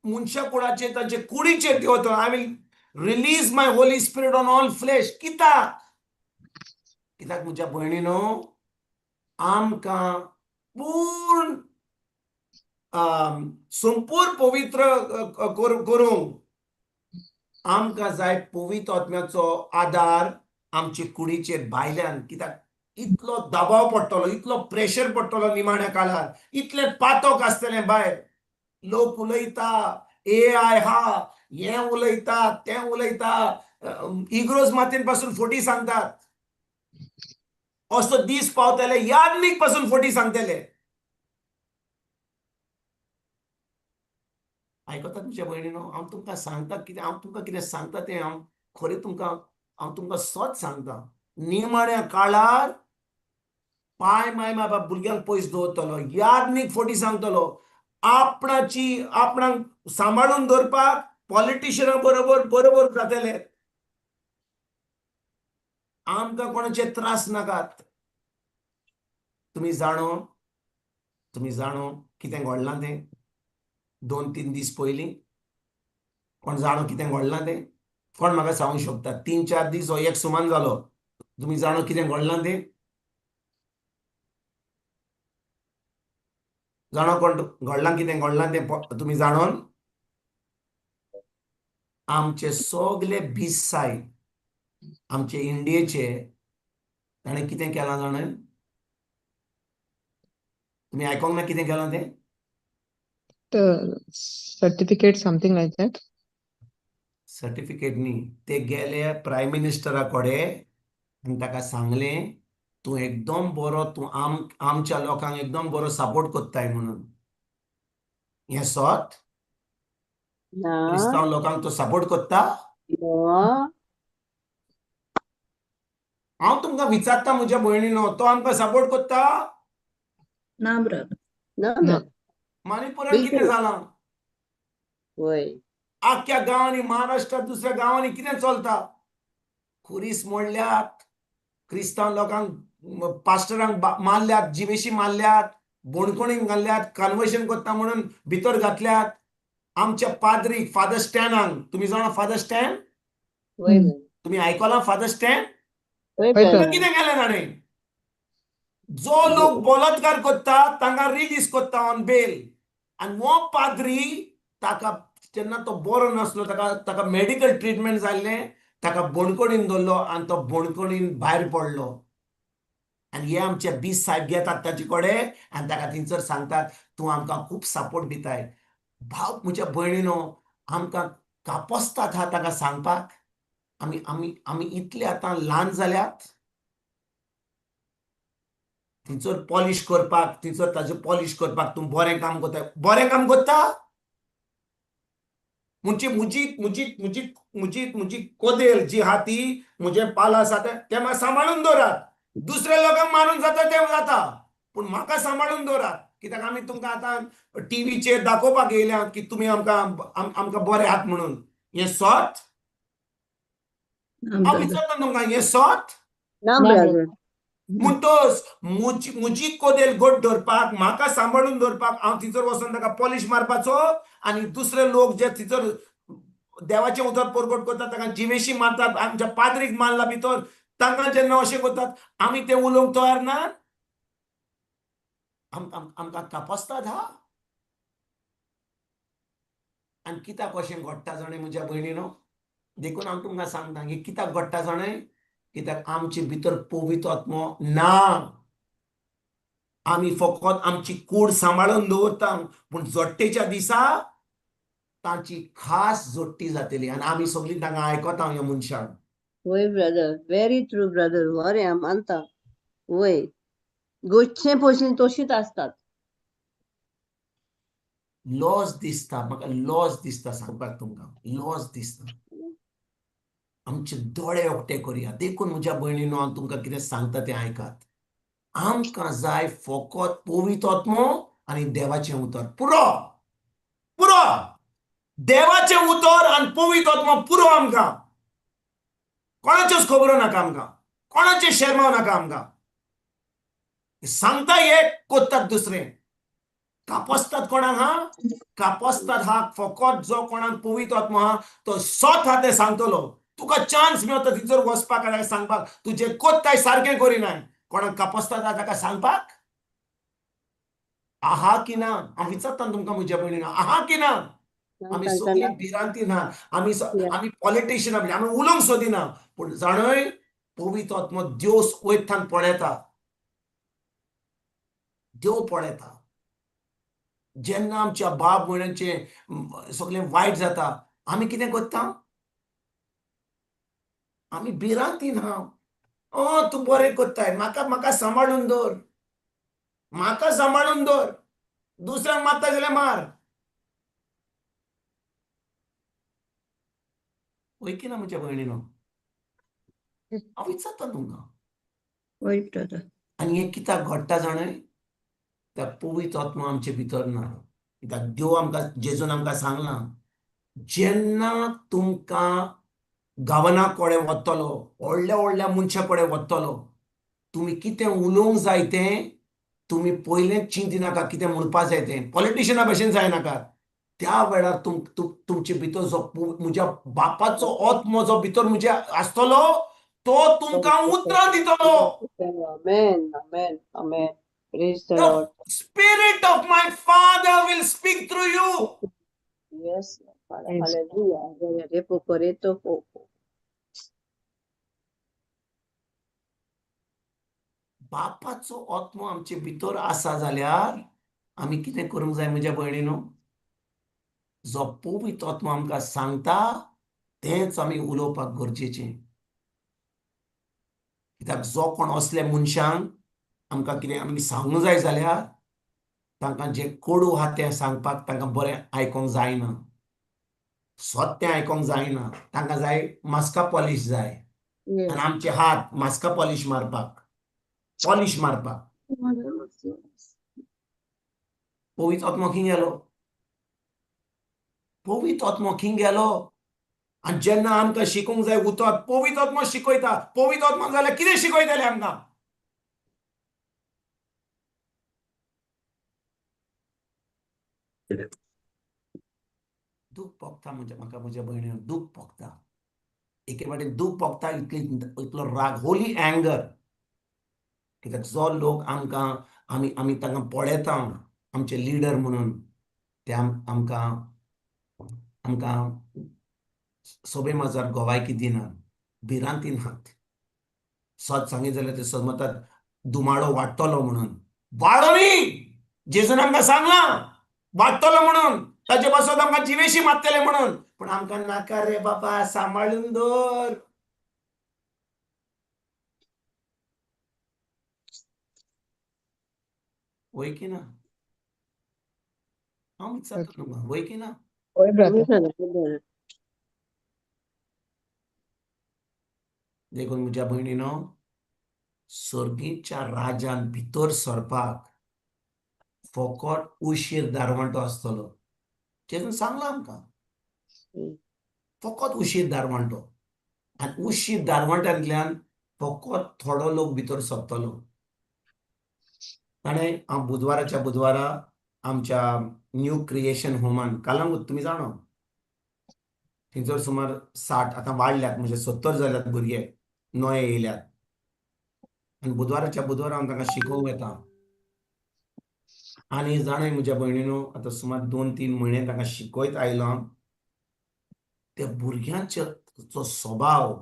मनशा कुडाचेर तांचे कुडीचेर देंवतलो. I will release my Holy Spirit on all flesh. कित्याक? कित्याक म्हज्या भयणीनो, आमकां पूर्ण संपूर्ण पवित्र करूंक आमकां जाय पवित्र आत्म्याचो आदार आमचे कुडीचेर भायल्यान. कित्याक इतलो दबाव पडटलो, इतलो प्रेशर पडटलो निमाण्या काळार, इतलें पातक आसतलें भायर, लोक उलयता, एआय हा, हें उलयता, तें उलयता, इग्रोज मातयेन पासून फटी सांगतात, असो दीस पावतले यादनीक पासून फटी सांगतले. आयकतात तुमच्या भयणीनो? हांव तुमकां सांगता कितें, हांव तुमकां कितें सांगता तें हांव खरें तुमकां, हांव तुमकां सत सांगता. निमाण्या काळार पाय माय माय बाप भुरग्यांक पयस दवरतलो, यादनीक फटी सांगतलो, आपणाची आपणाक सांबाळून दवरपाक पॉलिटिशियना बरोबर बरोबर जातले. आमकां कोणाचे त्रास नाकात. तुमी जाणो, तुमी जाणो कितें घडलां तें 2-3 दीस पयलीं? कोण जाणो कितें घडलां तें? कोण म्हाका सांगूंक शकता? 3-4 दीस हो एक सुमान जालो. तुमी जाणो कितें घडलां तें? जाणो कोण घडलां कितें घडलां तें तुमी जाणोन? आमचे सगले बीस सायब आमचे इंडियेचे ताणें कितें केलां जाणा? तुमी आयकोंक ना कितें केलां तें? The certificate, something like that. Certificate न्ही, ते गेले प्रायम मिनिस्टरा कडेन आनी ताका सांगलें, तूं एकदम बरो, तूं आमच्या लोकांक एकदम बरो सपोर्ट करताय म्हणून. हें सत? ना. क्रिस्तांव लोकांक तो सपोर्ट करता? ना. हांव तुमकां विचारता म्हज्या भयणीनो, तो आमकां सपोर्ट करता? ना ब्रदर. ना ना. ब्रदर. मणिपुरान कितें बिलकुल. जालां? वय. आख्ख्या गांवांनी, महाराष्ट्रात दुसऱ्या गांवांनी कितें चलता? खुरीस मोडल्यात, क्रिस्तांव लोकांक पास्टरांक मारल्यात, जिवेशी मारल्यात, बोणकोणीक घातल्यात, कन्वर्शन करता म्हणून भितर घातल्यात. आमच्या पाद्री फादर स्टॅनांक, तुमी जाणा फादर स्टॅन? वय. तुमी आयकलां फादर स्टॅन? वय वय ब्रदर. कितें केलें ताणें? जो लोक बलात्कार करता तांकां रिलीज करता ऑन बेल. आनी हो पाद्री ताका जेन्ना तो बरो नासलो, ताका ताका मेडिकल ट्रिटमेंट जाल्लें, ताका बोणकोणीन दवरलो आनी तो बोणकोणीन भायर पडलो. आनी हे आमचे बीस सायब घेतात ताचे कडेन आनी ताका थंयसर सांगतात, तूं आमकां खूब सपोर्ट दिताय. भाव म्हज्या भयणीनो, आमकां कापस्तात हा ताका सांगपाक. आमी आमी आमी इतले आतां ल्हान जाल्यात थंयसर पॉलिश करपाक, थंयसर ताजें पॉलिश करपाक तूं बरें काम करता, बरें काम करता म्हणजे म्हजी म्हजी म्हजी म्हजी म्हजी कोदेल जी आहा ती म्हजें पाल आसा तें म्हाका सांबाळून दवरात. दुसऱ्या लोकांक मारून जाता तें जाता, पूण म्हाका सांबाळून दवरात. कित्याक आमी तुमकां आतां टिवीचेर दाखोवपाक येयल्या की तुमी आमकां आमकां बरे आहात म्हणून. हें सत? ना हांव ब्रदर. विचारता तुमकां, हें सत? ना ना ब्रदर. म्हणटोच म्हजी म्हजी कोदेल घट दवरपाक, म्हाका सांबाळून दवरपाक हांव थंयसर वचोन ताका पॉलिश मारपाचो आनी दुसरे लोक जे थंयसर देवाचें उतर परगट करतात ताका जिवेशी मारतात, आमच्या पाद्रीक मारला भितर, तांकां जेन्ना अशें करतात आमी तें उलोवंक तयार ना? आमकां कापस्तात हा. आनी कित्याक अशें घडटा जाणें म्हज्या भयणीनो? देखून हांव तुमकां सांगता हें कित्याक घडटा जाणा, कित्याक आमचे भितर पवित्र आत्मो ना. आमी फकत आमची कूड सांबाळून दवरता, पूण जोडटेच्या दिसा तांची खास जोडटी जातली आनी आमी सगळीं तांकां आयकता ह्या मनशांक. वय ब्रदर, व्हेरी ट्रू ब्रदर, बरें हांव मानता. वय, गोचें पयशे तशीच आसतात. लॉस दिसता म्हाका, लॉस दिसता सांगपाक तुमकां, लॉस दिसता. आमचे दोळे उक्ते करुया. देखून म्हज्या भयणीनो, हांव तुमकां कितें सांगता तें आयकात. आमकां जाय फकत पवित्र आत्मो आनी देवाचें उतर, पुरो पुरो. देवाचें उतर आनी पवित्र आत्मो पुरो आमकां. कोणाच्योच खबरो नाका आमकां, कोणाचें शेरमांव नाका आमकां. सांगता एक, कोत्तात दुसरें. कापस्तात कोणाक हा, कापस्तात हा फकत जो कोणाक पवित्र आत्मो हा तो सत हा तें सांगतलो. तुका चान्स मेळटा थंयसर वचपाक ताका सांगपाक, तुजें कोत्ताय सारकें करिनाय. कोणाक कापस्तात हा ताका सांगपाक आहा की ना? हांव विचारता तुमकां म्हज्या भयणीनो, आहा की ना? आमी सगळीं भिरांती ना, आमी आमी पॉलिटिशियन, आमी उलोवंक सोदिना, पूण जाणय पवित्र आत्मो देव वयतान पळयता, देव पळयता. जेन्ना आमच्या बाप भयणांचें सगळें वायट जाता, आमी कितें करता? आमी भिरांती ना. तूं बरें करताय, म्हाका म्हाका सांबाळून दवर, म्हाका सांबाळून दवर, दुसऱ्यांक मारता जाल्यार मार. वय की ना म्हज्या भयणीनो? हांव विचारता तुमकां. वय ब्रदर. आनी हें कित्याक घडटा जाणा? त्या पवित्र आत्मो आमचे भितर ना. कित्याक देव आमकां, जेजून आमकां सांगलां, जेन्ना तुमकां गावना कडेन वतलो, व्हडल्या व्हडल्या मनशां कडेन वतलो, तुमी कितें उलोवंक जाय तें तुमी पयलेंच चिंती नाका, कितें म्हणपा जाय तें, पॉलिटिशियना भशेन जायनाका. त्या वेळार तुमचे भितर जो म्हज्या बापाचो आत्मो जो भितर म्हज्या आसतलो तो तुमकां उतरां दितलो. Amen, amen, amen. Praise the The Lord. Spirit of my Father will speak through you. Yes, Father. Yes. Hallelujah. Repo koreto popo. बापाचो आत्मो आमचे भितर आसा जाल्यार आमी कितें करूंक जाय म्हज्या भयणीनो? जो पवित्र आत्मो आमकां सांगता तेंच आमी उलोवपाक गरजेचें. कित्याक जो कोण असल्या मनशांक आमकां कितें आमी सांगूंक जाय जाल्यार तांकां जें कोडू आहा तें सांगपाक तांकां बरें आयकोंक जायना, सत तें आयकोंक जायना. तांकां जाय मास्का पॉलीश जाय. आनी आमचे हात मास्का पॉलीश मारपाक, पॉलीश मारपाक. पवित्र आत्मो खंय गेलो? पवित्र आत्मो खंय गेलो? आनी जेन्ना आमकां शिकूंक जाय उतर, पवित्र आत्मो शिकयता. पवित्र आत्मो जाल्यार कितें शिकयतले आमकां? दूख भोगता म्हज्या, म्हाका म्हज्या भयणीन दूख भोगता. एके वाटेन दूख भोगता, इतली इतलो राग, होली अँगर. कित्याक जो लोक आमकां आमी आमी तांकां पळयता आमचे लिडर म्हणून, ते आमकां आमकां सोबे माजार गोवायकी दिनात, भिरांती नात. सत सांगीत जाल्यार ते समजतात दुमाळो वाडटलो म्हणून. वाडो न्ही, जेजून आमकां सांगलां वाडटलो म्हणून, ताचे पासत आमकां जिवेशी मारतले म्हणून. पूण आमकां नाका रे बाबा, सांबाळून दवर. वय की ना? हांव विचारता तुमकां, वय की ना? वय ब्रदर. देखून म्हज्या भयणीनो, सर्गीच्या राजान भितर सरपाक फकत उशीर दारवंटो आसतलो. जेजून सांगलां आमकां, फकत उशीर दारवंटो. आनी उशीर दारवंट्यांतल्यान फकत थोडो लोक भितर सरतलो. आनी हांव बुधवाराच्या बुधवारा आमच्या न्यू क्रिएशन होमान कालांगूट, तुमी जाणा, थंयसर सुमार 60, आतां वाडल्यात म्हणजे 70 जाल्यात भुरगे नवे येयल्यात. आनी बुधवाराच्या बुधवारा हांव तांकां शिकोवंक येता. आनी जाणा म्हज्या भयणीनो, आतां सुमार 2-3 म्हयने तांकां शिकयत आयलो हांव. त्या भुरग्यांच्या तांचो स्वभाव,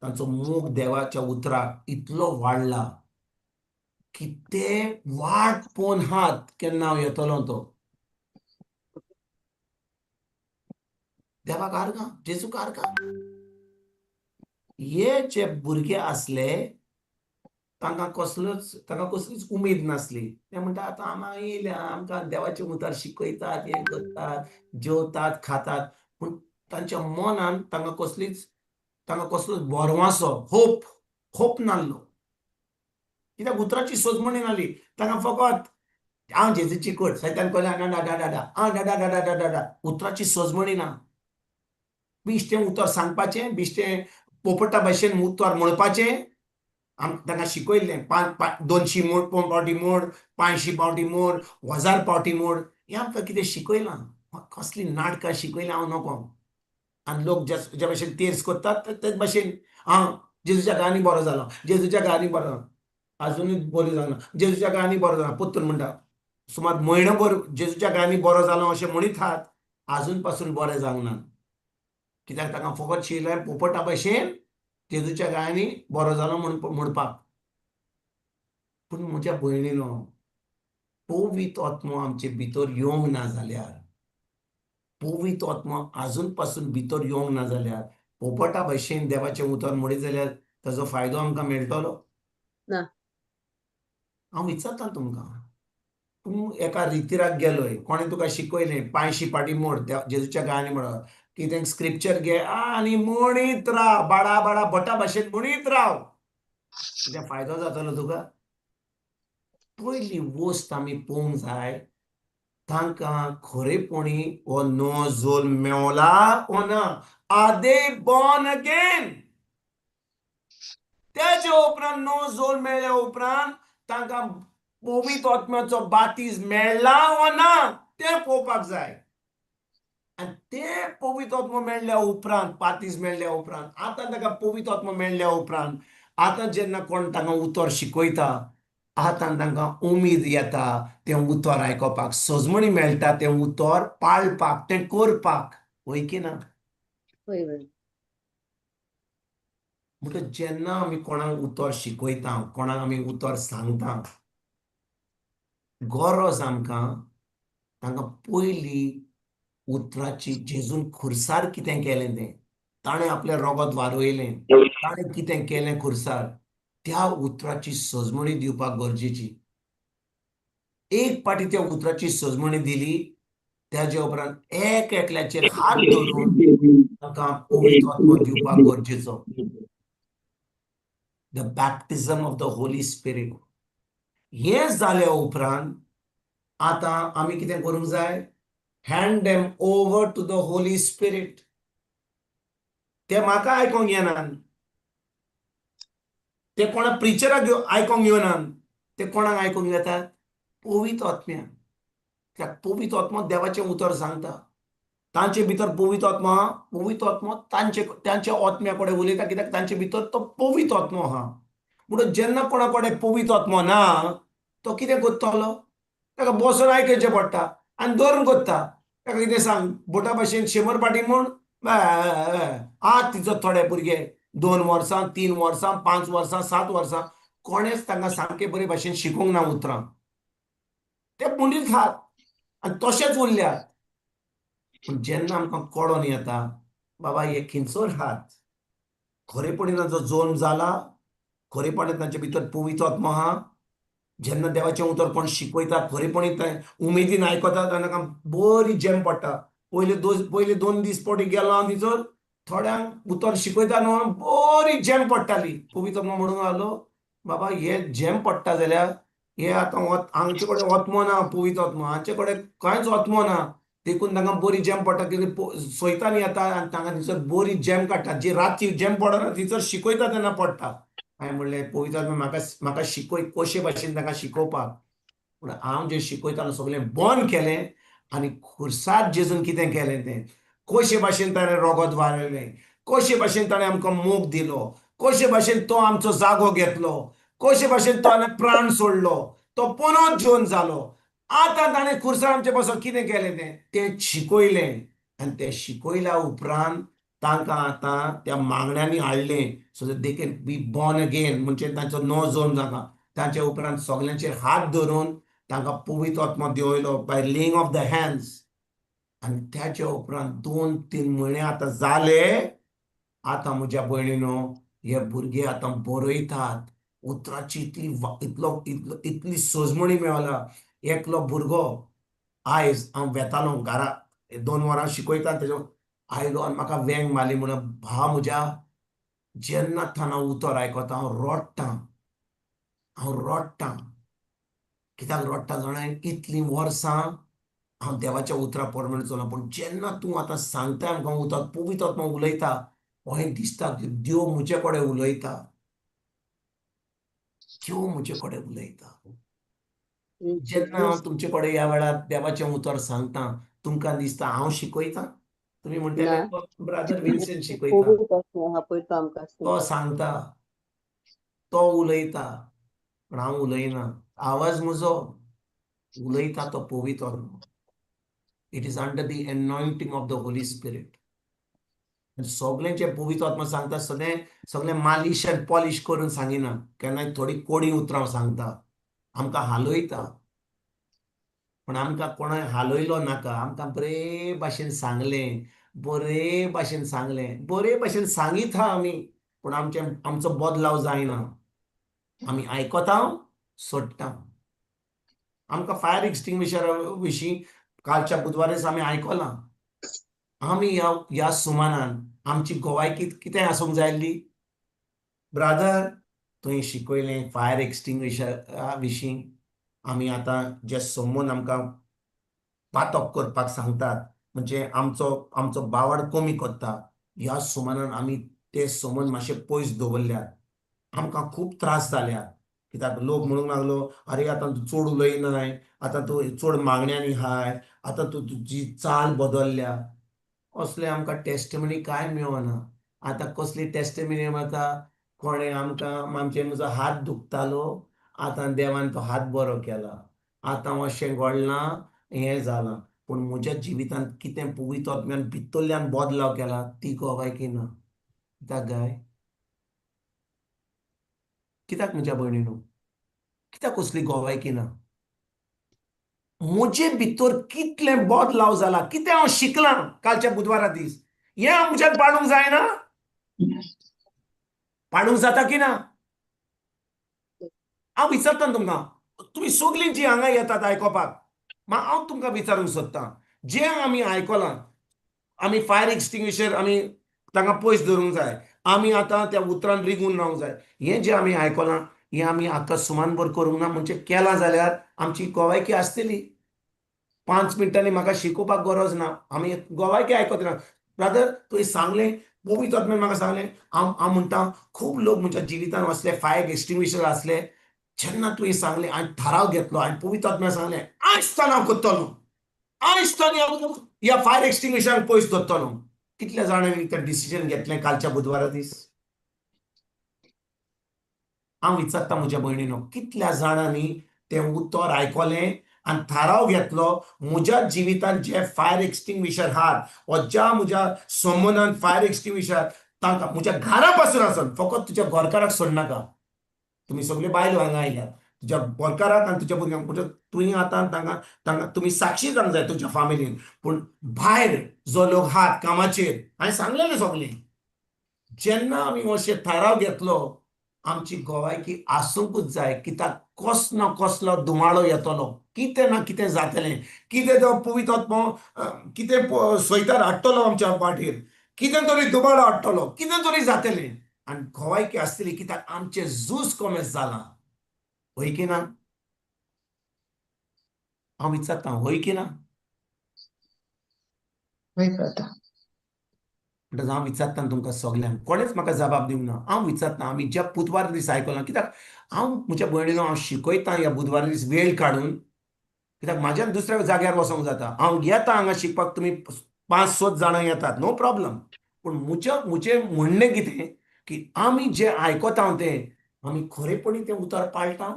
तांचो मोग देवाच्या उतराक इतलो वाडला की ते वाट पळोवन हात केन्ना हांव येतलो तो. देवाक आर्गां, जेजूक आर्गां. हे जे भुरगे आसले तांकां कसलोच, तांकां कसलीच उमेद नासली. ते म्हणटा आतां आमी येयल्या, आमकां देवाचें उतर शिकयतात, हें करतात, जेवतात, खातात, पूण तांच्या मनान तांकां कसलीच, तांकां कसलोच भरवासो, होप, होप नासलो. कित्याक उतराची सोजमणी नासली तांकां. फकत हांव जेजूची कोट सैतान कोल्या डा डा डा डा आ डा डा डा डा डा डा. उतराची सोजमणी ना. बेश्टें उतर सांगपाचें, बेश्टें पोपटा भशेन उतर म्हणपाचें. आम तांकां शिकयल्लें, पांच 200 मोड पावटी मोड, 500 पावटी मोड, 1000 पावटी मोड. हें आमकां कितें शिकयलां, कसलीं नाटकां शिकयलां हांव नको. आनी लोक जे भशेन तेर्स करतात तेच भशेन हांव जेजूच्या गांनी बरो जालो, जेजूच्या गांनी बरो जालो, आजुनूय बरो जालो, जेजूच्या गांनी बरो जालो. पोत्तून म्हणटा सुमार म्हयनोभर जेजूच्या गांनी बरो जालो अशें म्हणीत आहात, आजून पासून बरें जावंक ना. कित्याक तांकां फकत शिकयलें पोपटा भशेन जेजूच्या गायांनी बरो जालो म्हण म्हणपाक. पूण म्हज्या भयणीनो, पवित्र आत्मो आमचे भितर येवंक ना जाल्यार, पवित्र आत्मो आजून पासून भितर येवंक ना जाल्यार, पोपटा भशेन देवाचें उतर म्हणीत जाल्यार ताजो फायदो आमकां मेळटलो ना. हांव विचारतां तुमकां, तूं एका रितिराक गेलोय, कोणें तुका शिकयलें 500 पाटी मोड जेजूच्या गायांनी म्हणून, कितें स्क्रिप्चर घे आनी म्हणीत राव, बाडा बाडा भटा भाशेन म्हणीत राव, कितें फायदो जातलो तुका? पयली वस्त आमी पळोवंक जाय, तांकां खरेपणी हो नवो जल्म मेवला ओ ना. Are they born again? तेजे उपरांत नवो जल्म मेळ्ळ्या उपरांत तांकां पवित्र आत्म्याचो बातीज मेळ्ळा ओ ना तें पळोवपाक जाय. आनी तें पवित्र आत्मो मेळ्ळ्या उपरांत, बातीज मेळ्ळ्या उपरांत, आतां ताका पवित्र आत्मो मेळ्ळ्या उपरांत आतां जेन्ना कोण तांकां उतर शिकयता, आतां तांकां उमेद येता तें उतर आयकोपाक, सजमणी मेळटा तें उतर पाळपाक, तें करपाक. वय की ना? वय वय. म्हणटकच जेन्ना आमी कोणाक उतर शिकयता, कोणाक आमी उतर सांगता, गरज आमकां तांकां पयली उतराची, जेजून खुर्सार कितें केलें तें, ताणें आपलें रगत वारयलें, ताणें कितें केलें खुर्सार, त्या उतराची सजमणी दिवपाक गरजेची. एक पाटी त्या उतराची सजमणी दिली, त्याच्या उपरांत एक एकल्याचेर हात धरून तांकां पवित्र आत्मो दिवपाक गरजेचो. The baptism of the Holy Spirit. हें जाल्या उपरांत आतां आमी कितें करूंक जाय? Hand them over to the Holy Spirit. ते म्हाका आयकोंक येनात, ते कोणा प्रिचराक आयकोंक येनात, ते कोणाक आयकोंक येतात? पवित्र आत्म्याक. कित्याक पवित्र आत्मो देवाचें उतर सांगता. तांचे भितर पवित्र आत्मो आहा, पवित्र आत्मो तांचे तांच्या आत्म्या कडेन उलयता, कित्याक तांचे भितर तो पवित्र आत्मो आहा. म्हणून जेन्ना कोणा कडेन पवित्र आत्मो ना, तो कितें करतलो? ताका बसून आयकचें पडटा आनी धरून करता. ताका कितें सांग, बोटा भाशेन 100 पाटी म्हूण आत तिचो. थोडे भुरगे 2 वर्सां, 3 वर्सां, 5 वर्सां, 7 वर्सां, कोणेच तांकां सामके बरे भाशेन शिकोवंक ना उतरां, ते पुंडीत खात आनी तशेंच उरल्यात. पूण जेन्ना आमकां कळोन येता, बाबा हे खिंचोर हात, खरेपणी तांचो जल्म जाला, खरेपणी तांचे भितर पवित्र आत्मो आहा, जेन्ना देवाचें उतर कोण शिकयता, खरेपणी तें उमेदीन आयकता, तेन्ना बरी जेम पडटा. पयले 2 दीस फावटी गेलो हांव थंयसर, थोड्यांक उतर शिकयता न्हू, बरी जेम पडटाली. पवित्र आत्मो म्हणूंक लागलो, बाबा हे जेम पडटा जाल्यार हे आतां हांचे कडेन आत्मो ना, पवित्र आत्मो हांचे कडेन कांयच आत्मो ना, देखून तांकां बरी जेम पडटा. कितें सोयतान येता आनी तांकां थंयसर बरी जेम काडटा, जी राती जेम पडना थंयसर शिकयता तेन्ना पडटा. हांवें म्हणलें, पवित्र आत्मा म्हाका म्हाका शिकय कशे भाशेन तांकां शिकोवपाक. पूण हांव जें शिकयतालो सगळें बंद केलें आनी खुर्सार जेजून कितें केलें तें, कशे भाशेन ताणें रगत वारयलें, कशे भाशेन ताणें आमकां मोग दिलो, कशे भाशेन तो आमचो जागो घेतलो, कशे भाशेन तो प्राण सोडलो, तो पुनोत जिवन जालो. आतां ताणें खुर्सार आमचे पासून कितें केलें तें, तें शिकयलें. आनी तें शिकयल्या उपरांत तांकां आतां त्या मागण्यांनी हाडलें so that they can be born again, म्हणजे तांचो नो जोन जाता. तांच्या उपरांत सगल्यांचेर हात धरून तांकां पवित्र आत्मो देंवयलो by laying of the hands. आनी त्याच्या उपरांत 2-3 म्हयने आतां जाले. आतां म्हज्या भयणीनो, हे भुरगे आतां बरयतात. उतराची इतली इतलो इतलो इतली सजमणी मेवला. एकलो भुरगो आयज हांव वेतालो घरा, 2 वरां शिकयता, तेज्या आयलो आनी म्हाका वेंग मारली, म्हणून भा म्हज्या जेन्ना थान हांव उतर आयकता हांव रडटां, हांव रडटां. कित्याक रडटा जाणा? इतलीं वर्सां हांव देवाच्या उतरा प्रमाणे चल्लां, पूण जेन्ना तूं आतां सांगता आमकां उतर, पवित्र आत्मा उलयता, अशें दिसता की देव म्हजे कडेन उलयता, देव म्हजे कडेन उलयता. जेन्ना हांव तुमचे कडेन ह्या वेळार देवाचें उतर सांगता, तुमकां दिसता हांव शिकयता? तुमी म्हणटले ब्रादर विन्सेंट शिकयता, तो सांगता, तो उलयता, पण हांव उलयना. आवाज म्हजो उलयता तो पवित्र आत्मो. It is under the anointing of the Holy Spirit. सगळ्यांचे पवित्र आत्मा सांगता, सगळें सगळें मालिश आनी पॉलिश करून सांगिना, केन्नाय थोडी कोडी उतरां सांगता, आमकां हालयता. पण आमकां कोणाय हालयलो नाका, आमकां बरे भाशेन सांगलें, बरे भाशेन सांगलें, बरे भाशेन सांगीत हा आमी, पूण आमचें आमचो बदलाव जायना. आमी आयकता, सोडटा. आमकां फायर एक्सटिंग्विशरा विशीं कालच्या बुधवारीच आमी आयकलां. आमी ह्या ह्या सुमानान आमची गोवायकी कितें आसूंक जाय आसली? ब्रादर, तुवें शिकयलें फायर एक्सटिंग्विशरा विशीं. आमी आतां जे सोमून आमकां पातक करपाक सांगतात, म्हणजे आमचो आमचो बावड कमी करता, ह्या सुमानान आमी ते सोमून मातशे पयस दवरल्यात. आमकां खूब त्रास जाल्यात, कित्याक लोक म्हणूंक लागलो, अरे आतां तूं चड उलयनाय, आतां तूं चड मागण्यांनी हाय, आतां तूं तुजी चाल बदलल्या. असले आमकां टेस्टमनी कांय मेळना. आतां कसली टेस्टमनी मेळटा? कोणें आमकां आमचे म्हजो हात दुखतालो, आतां देवान तो हात बरो केला, आतां अशें घडलां, हें जालां. पूण म्हज्या जिवितांत कितें पवित्र आत्म्यान भितरल्यान बदलाव केला ती गोवायकी ना. कित्याक गाय? कित्याक म्हज्या भयणीनो, कित्याक कसली गोवायकी ना? म्हजे भितर कितलें बदलाव जाला, कितें हांव शिकलां कालच्या बुधवारा दीस, हें हांव म्हज्यान पाडूंक जायना? पाडूंक जाता की ना? हांव विचारता तुमकां, तुमी सगळीं जी हांगा येतात आयकोपाक, हांव तुमकां विचारूंक सोदतां, जें आमी आयकलां, आमी फायर एक्सटिंग्विशर आमी तांकां पयस धरूंक जाय, आमी आतां त्या उतरान रिगून रावंक जाय, हें जें आमी आयकलां हें आमी आतां सुमानभर करूंक ना, म्हणजे केलां जाल्यार आमची गोवायकी आसतली. 5 मिनटांनी म्हाका शिकोवपाक गरज ना, आमी गोवायकी आयकत ना. ब्रादर, तुवें सांगलें, पवित्र आत्म्यान म्हाका सांगलें, हांव हांव म्हणटा खूब लोक म्हज्या जिवितान आसले फायर एक्सटिंग्विशर आसले, जेन्ना तुवें सांगलें हांवें थाराव घेतलो, हांवें पवित्र आत्म्यान सांगलें आयज ताण हांव करतलो, आयज ताण ह्या फायर एक्सटिंग्विशराक पयस दवरतलो. कितल्या जाणांनी तें डिसिजन घेतलें कालच्या बुधवारा दीस? हांव विचारता म्हज्या भयणीनो, कितल्या जाणांनी तें उतर आयकलें आनी थाराव घेतलो म्हज्या जिवितांत जे फायर एक्सटिंग्विशर आहात वा ज्या म्हज्या संबंदान फायर एक्सटिंग्विशर तांकां म्हज्या घरा पासून आसून, फकत तुज्या घरकाराक सोडनाका, तुमी सगळे बायलो हांगा आयल्यात, तुज्या घरकाराक आनी तुज्या भुरग्यांक, म्हणजे तुवें आतां तांकां तांकां तुमी साक्षी जावंक जाय तुज्या फामिलीन. पूण भायर जो लोक आहात कामाचेर, हांवें सांगलेलें सगळें, जेन्ना आमी अशें थाराव घेतलो आमची गोवायकी आसूंकूच जाय, कित्याक कसलो ना कसलो धुमाळो येतलो, कितें ना कितें जातलें, कितें तो पवित्र आत्मो कितें सैतान हाडटलो आमच्या वाटेर, कितें तरी दुबाळो हाडटलो, कितें तरी जातलें, आनी गोवायकी आसतली, कित्याक आमचें झूज कोमेस जालां. हय की ना? हांव विचारता, हय की ना? हय ब्रदर. म्हणटच हांव विचारता तुमकां सगल्यांक, कोणेच म्हाका जबाब दिवंक ना. हांव विचारता, आमी ज्या बुधवार दीस आयकलां, कित्याक हांव म्हज्या भयणीनो हांव शिकयतां ह्या बुधवार दीस वेळ काडून, कित्याक म्हाज्यान दुसऱ्या जाग्यार वचोंक जाता. हांव येता हांगा शिकपाक, तुमी 5-6 जाणां येतात, नो प्रॉब्लम. पूण म्हजें म्हणणें कितें की आमी जें आयकता तें आमी खरेपणी तें उतर पाळटा.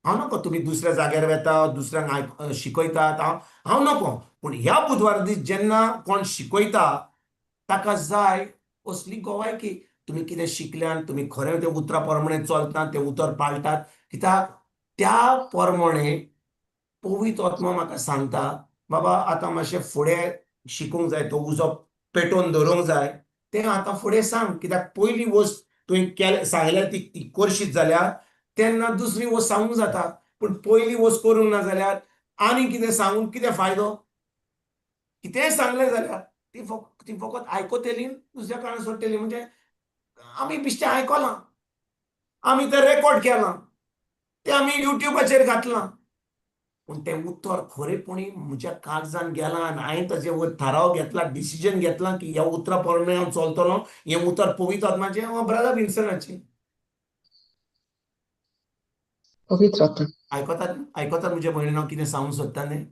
हांव नको तुमी दुसऱ्या जाग्यार वेता, दुसऱ्यांक शिकयतात, हांव नको. पूण ह्या बुधवार दीस जेन्ना कोण शिकयता ताका जाय असली गोवायकी. तुमी कितें शिकल्यान, तुमी खरें तें उतरा प्रमाणे चलतात, तें उतर पाळटात, कित्याक त्या प्रमाणे पवित्र आत्मा म्हाका सांगता, बाबा आतां मातशें फुडें शिकूंक जाय, तो उजो पेटोवन धरूंक जाय, तें आतां फुडें सांग. कित्याक पयली वस्त तुवें केलें सांगल्यार ती करशीत जाल्यार तेन्ना दुसरी वस्त सांगूंक जाता, पूण पयली वस्त करूंक ना जाल्यार आनी कितें सांगून कितें फायदो? कितेंय सांगलें जाल्यार ती फकत आयकतली, दुसऱ्या कारणान सोडटली. म्हणजे आमी बिश्टें आयकलां, आमी तें रेकॉर्ड केलां, तें आमी युट्यूबाचेर घातलां, पूण तें उतर खरेपणी म्हज्या कागजान गेलां आनी हांवें ताजे वयर थाराव घेतला, डिसिजन घेतला की ह्या उतरा प्रमाणे हांव चलतलो, हें उतर पवित्र आत्माचें वा ब्रदर विन्सनाचें. पवित्र आत्मा. आयकतात आयकतात म्हज्या भयणीन हांव कितें सांगूंक सोदता न्ही?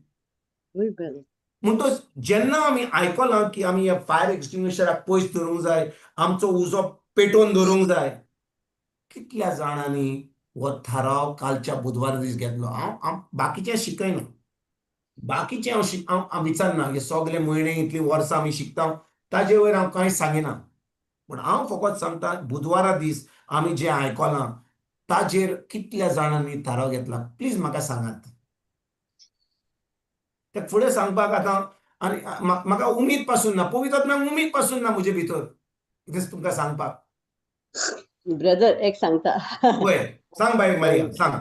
वय ब्रदर. म्हणटच जेन्ना आमी आयकलां की आमी ह्या फायर एक्सटिंग्विशराक पयस धरूंक जाय, आमचो उजो पेटोवन धरूंक जाय, कितल्या जाणांनी हो थाराव कालच्या बुधवार दीस घेतलो? हांव हांव बाकीचें शिकयना, बाकीचें हांव हांव हांव विचारना. हे सगळे म्हयने इतलीं वर्सां आमी शिकता, ताजे वयर हांव कांय सांगिना, पूण हांव फकत सांगता, बुधवारा दीस आमी जें आयकलां ताजेर कितल्या जाणांनी थाराव घेतला, प्लीज म्हाका सांगात. ते फुडें सांगपाक आतां आनी म्हाका उमेद पासून ना, पवित्र आत्म्याक उमेद पासून ना म्हजे भितर कितें तुमकां सांगपाक. ब्रदर, एक सांगता. पळय, सांग बाय मारिया, सांग,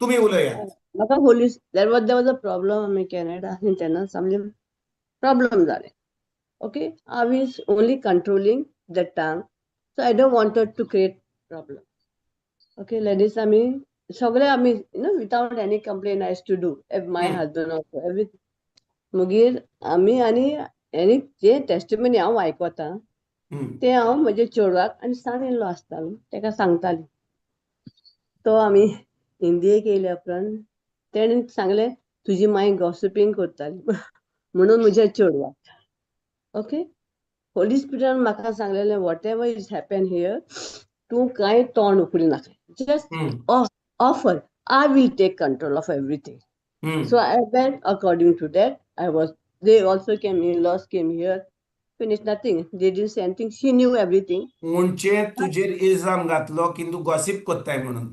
तुमी उलयात. म्हाका Holi there was a problem. आमी कॅनडा आनी तेन्ना आमचे प्रॉब्लम जाले. Okay, I was only controlling the tongue, so I don't wanted to create problem. Okay, ladies आमी सगळे आमी without any complain I to do, my husband also, everything. मागीर आमी आनी जे टेस्टिमनी हांव आयकता तें हांव म्हज्या चेडवाक आनी सान येयल्लो आसतालो तेका सांगताली. तो आमी इंडियेक येयल्या उपरांत तेणें सांगलें, तुजी माय गॉसिपींग करताली म्हणून म्हज्या चेडवाक. ओके, होली स्पिरिटान म्हाका सांगलेलें, whatever is happen here, तूं कांय तोंड उखली नाका, just offer, I will take control of everything. So I went according to that. I was, they also came, in-laws came here, finished, nothing. They didn't say anything. She knew everything. म्हणजे तुजेर इल्जाम घातलो की तूं गॉसीप करताय म्हणून.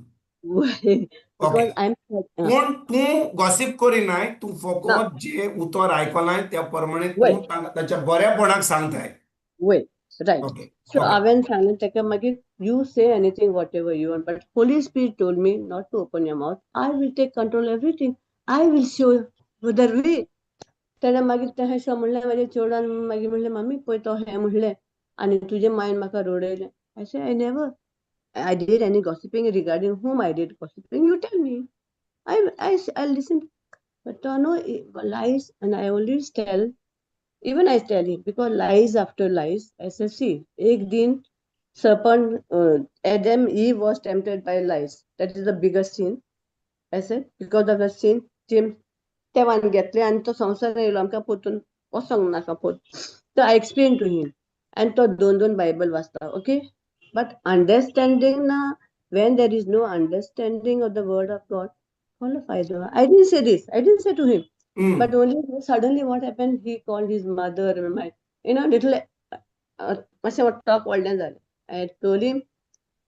Because I'm पूण तूं गॉसीप करिनाय, तूं फकत जे उतर आयकलाय त्या प्रमाणे तूं ताच्या बऱ्यापणाक सांगताय. Wait, right. So हांवें सांगलें ताका मागीर, you say anything whatever you want, but Holy Spirit told me not to open your mouth. I will take control everything. I will show the way. तेणें मागीर तें अशें म्हणलें म्हाज्या चेडवान. मागीर म्हणलें, मामी, पळय तो हें म्हणलें आनी तुजे मायन म्हाका रडयलें. I say, I never I did any gossiping. Regarding whom I did gossiping, you tell me. I listen. But no lies, and I always tell, even I tell him, because lies after lies, I say, see, एक दिन serpent, Adam, Eve was tempted by lies. That is the biggest sin. I said, because of the sin, James तेवान घेतले आनी तो संवसार येयलो, आमकां परतून वचोंक नाका पोत. So I explain to him आनी तो दोन दोन बायबल वाचता. ओके, बट अंडरस्टँडींग ना. When there is no understanding of the word of God, कसलो फायदो? I didn't say this, I didn't say to him. But only suddenly what happened, he called his mother and my, little मातशें talk व्हडलें जालें. I told him,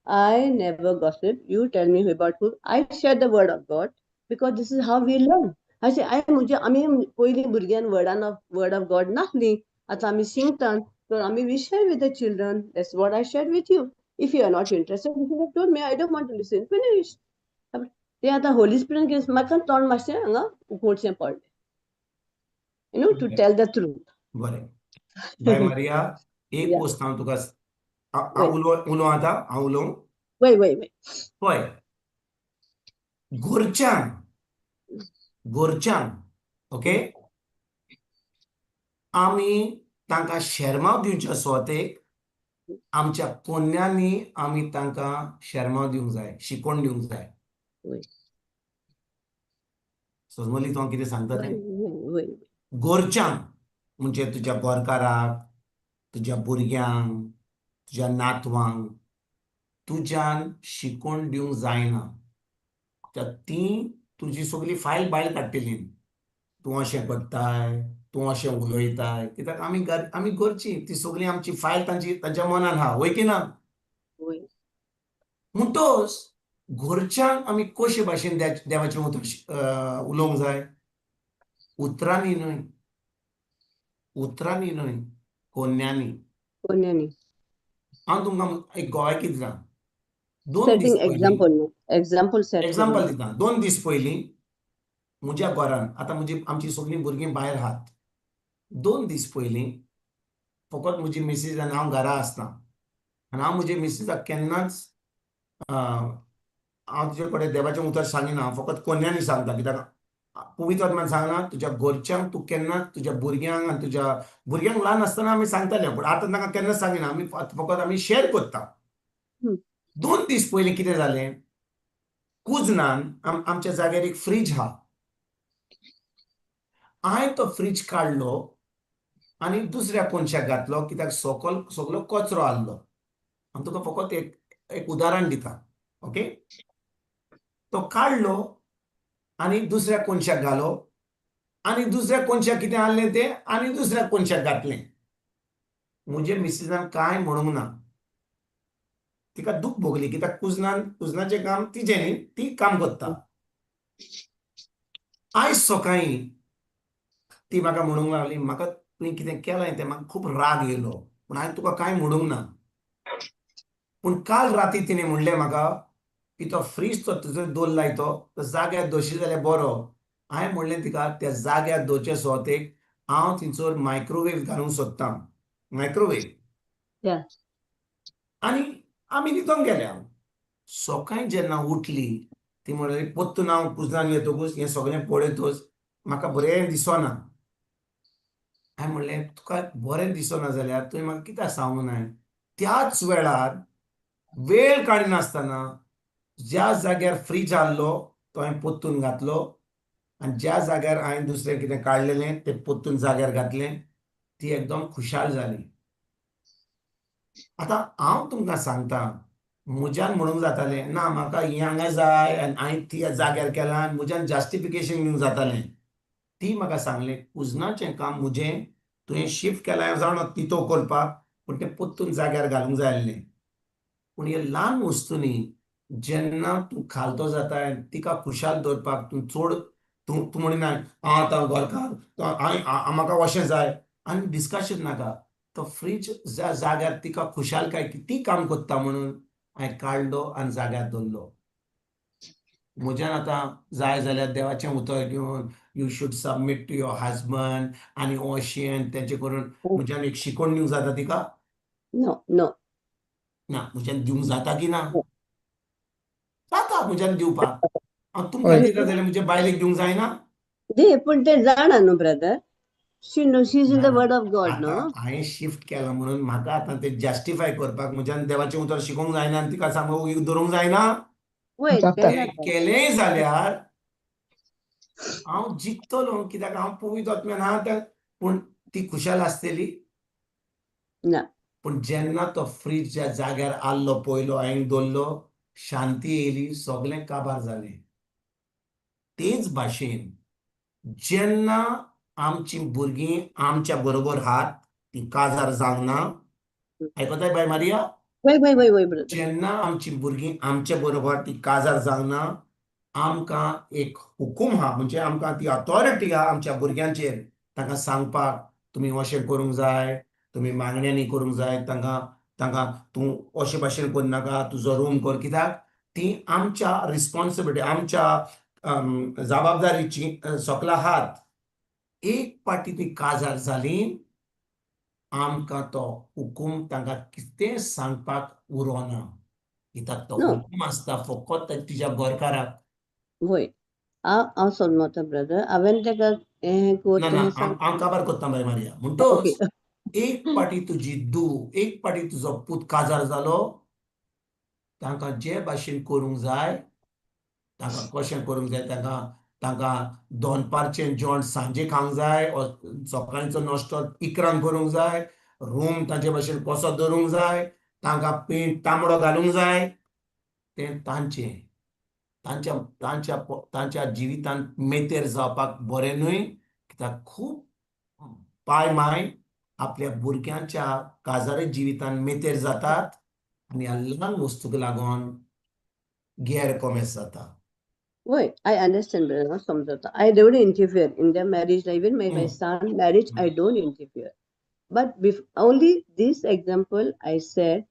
I never gossip. You tell me about who. I share the word of God because this is how we learn. अशें हांवें म्हणजे आमी पयलीं भुरग्यान वर्डान of word of गॉड नासली, आतां आमी शिकतात तर आमी we share with the children. That's what I share with you. If you are not interested, you have told me, I don't want to listen, finish. ते आतां होली स्पिरिट कितें, म्हाका तोंड मातशें हांगा उकोडचें पडलें to tell the truth. बरें बाय Maria, एक वस्त हांव तुका हांव उलोवं आतां, हांव उलोवं? वय वय वय. पळय, घरच्यांक घरच्यांक, ओके, आमी तांकां शेरमांव दिवच्या सुवातेक आमच्या कोन्यांनी आमी तांकां शेरमांव दिवंक जाय, शिकवण दिवंक जाय. समजली तूं हांव कितें सांगता तें? वय. घरच्यांक म्हणजे तुज्या गोरकाराक, तुज्या भुरग्यांक, तुज्या नातवांक तुज्यान शिकोवन दिवंक जायना तर ती तुजी सगळी फायल भायर काडटली, तूं अशें करताय, तूं तूं अशें उलयताय कित्याक आमी आमी घरची ती सगळी आमची फायल तांची तांच्या मनान आहा, वय की ना? वय. म्हणटोच घरच्यांक आमी कशे भाशेन देवाचें उतर उलोवंक जाय? उतरांनी न्हय, उतरांनी न्हय, कोन्यांनी. कोन्यांनी. हांव तुमकां एक गोवायकी दिता. 2 दीस सेटिंग पयलीं एग्जाम्पल न्हू, एग्जाम्पल सेट एग्जाम्पल करून. दिता. 2 दीस पयलीं म्हज्या घरान, आतां म्हजी आमची सगळीं भुरगीं भायर आहात, 2 दीस पयलीं फकत म्हजी मिसीस आनी हांव घरा आसता आनी हांव म्हजे मिसीसाक केन्नाच हांव तुजे कडेन देवाचें उतर सांगिना, फकत कोन्यांनी सांगता, कित्याक पवित्र आत्मान सांगला तुज्या घरच्यांक तूं केन्नाच तुज्या भुरग्यांक आनी तुज्या भुरग्यांक ल्हान आसतना आमी सांगताले, पूण आतां तांकां केन्नाच सांगिना, आमी फकत आमी शेअर करता. 2 दीस पयलीं कितें जालें, कुजनान आमच्या जाग्यार एक फ्रीज आहा. हांवें तो फ्रीज काडलो आनी दुसऱ्या कोनशाक घातलो, कित्याक सकल सगलो कचरो आहलो. हांव तुका फकत एक एक उदाहरण दिता, ओके? तो काडलो आनी दुसऱ्या कोनशाक घालो आनी दुसऱ्या कोनशाक कितें आहलें तें आनी दुसऱ्या कोनशाक घातलें. म्हजे मिसिसान कांय म्हणूंक ना. तिका दूख भोगली, कित्याक कुजनान कुजनाचें काम तिजें न्ही, ती काम करता. आयज सकाळीं ती म्हाका म्हणूंक लागली, म्हाका तुवें कितें केलें तें म्हाका खूब राग येयलो, पूण हांवें तुका कांय म्हणूंक ना. पूण काल राती तिणें म्हणलें म्हाका की तो फ्रीज तो तुजो दवरलाय तो जाग्यार दवरशी जाल्यार बरो. हांवें म्हणलें तिका, त्या जाग्यार दवरचे सुवातेक हांव थंयसर मायक्रोवेव घालूंक सोदतां, मायक्रोवेव. आनी आमी न्हिदोंक गेल्या. सकाळीं जेन्ना उठली ती म्हणली, परतून हांव कुजनान येतकूच हें सगळें पळयतूच म्हाका बरें दिसना. हांवें म्हणलें, तुका बरें दिसना जाल्यार तुवें म्हाका कित्याक सांगूंक नाय? त्याच वेळार वेळ काडिनासतना ज्या जाग्यार फ्रीज आहलो तो हांवें परतून घातलो आनी ज्या जाग्यार हांवें दुसरें कितें काडलेलें तें परतून जाग्यार घातलें. ती एकदम खुशाल जाली. आतां हांव तुमकां सांगता, म्हज्यान म्हणूंक जातालें, ना म्हाका हें हांगा जाय आनी हांवें ती जाग्यार केलां आनी म्हज्यान जस्टिफिकेशन दिवंक जातालें. ती म्हाका सांगलें, कुजनाचें काम म्हजें, तुवें शिफ्ट केलां जाणो तितो करपाक, पूण तें परतून जाग्यार घालूंक जाय आसलें. पूण हे ल्हान वस्तूंनी जेन्ना तूं खालतो जाता, तिका खुशाल दवरपाक तूं चड तूं तूं म्हणिना, हांव आतां घरकार, हांवें म्हाका अशें जाय आनी डिस्कशन नाका. तो फ्रीज ज्या जाग्यार तिका खुशालकाय की ती काम करता म्हणून हांवें काडलो आनी जाग्यार दवरलो. म्हज्यान आतां जाय जाल्यार देवाचें उतर घेवन you should submit to your husband आनी अशें आनी तेंचें करून म्हज्यान एक शिकोवन दिवंक जाता तिका? No no. ना, म्हज्यान दिवंक जाता की ना? जाता म्हज्यान दिवपाक. हांव तुमकां दिता जाल्यार म्हज्या बायलेक दिवंक जायना? दी, पूण ते जाणा न्हू brother, she know, she is in the word of God न्हू. हांवें शिफ्ट केलां म्हणून म्हाका आतां तें जस्टिफाय करपाक म्हज्यान देवाचें उतर शिकोवंक जायना आनी तिका सांगूंक धरूंक जायना? वय. जाता. ते तें केलेंय जाल्यार हांव जिखतलो, कित्याक हांव पवित्र आत्म्यान आहा त्या. पूण ती खुशाल आसतली? ना. पूण जेन्ना तो फ्रीज ज्या जाग्यार आहलो पयलो हांवें दवरलो, शांती येयली, सगळें काबार जालें. तेच भाशेन जेन्ना आमची भुरगीं आमच्या बरोबर आहात, ती काजार जावंक ना, आयकताय बाय मारिया? वय वय वय वय ब्रदर. जेन्ना आमची भुरगीं आमच्या बरोबर, ती काजार जावंक ना, आमकां एक हुकूम आहा, म्हणजे आमकां ती ऑथॉरिटी आहा आमच्या भुरग्यांचेर, तांकां सांगपाक तुमी अशें करूंक जाय, तुमी मागण्यांनी करूंक जाय. तांकां तांकां तूं अशे भाशेन करनाका, तुजो रूम कर, कित्याक ती आमच्या रिस्पॉन्सिबिलिटी, आमच्या जबाबदारीची सकला हात. एक पाटी ती काजार जाली, आमकां तो हुकूम तांकां कितें सांगपाक उरोना, कित्याक तो No. हुकूम आसता फकत तिच्या घरकाराक. वय, हांव हांव समजता ब्रदर, हांवें ताका हें ना ना. कर. हांव हांव काबार करता बाय मारिया. म्हणटोच एक पाटी तुजी धूव, एक पाटी तुजो पूत काजार जालो, तांकां जे भाशेन करूंक जाय, तांकां कशें करूंक जाय, तांकां तांकां दनपारचें जेवण सांजे खावंक जाय, सकाळचो नाश्तो 11ंक करूंक जाय, रूम तांचे भाशेन कसो दवरूंक जाय, तांकां पेंट तांबडो घालूंक जाय, तें तांचें तांच्या तांच्या तांच्या जिवितांत मेतेर जावपाक बरें न्हय, कित्याक खूब पाय माय आपल्या भुरग्यांच्या काजारी जिवितान मेतेर जातात आनी ह्या ल्हान वस्तूक लागून गैर कोमेस जाता. वय, I understand, brother, हांव समजता. I don't interfere in their marriage life. Even my son marriage, I don't interfere. But only this example I said,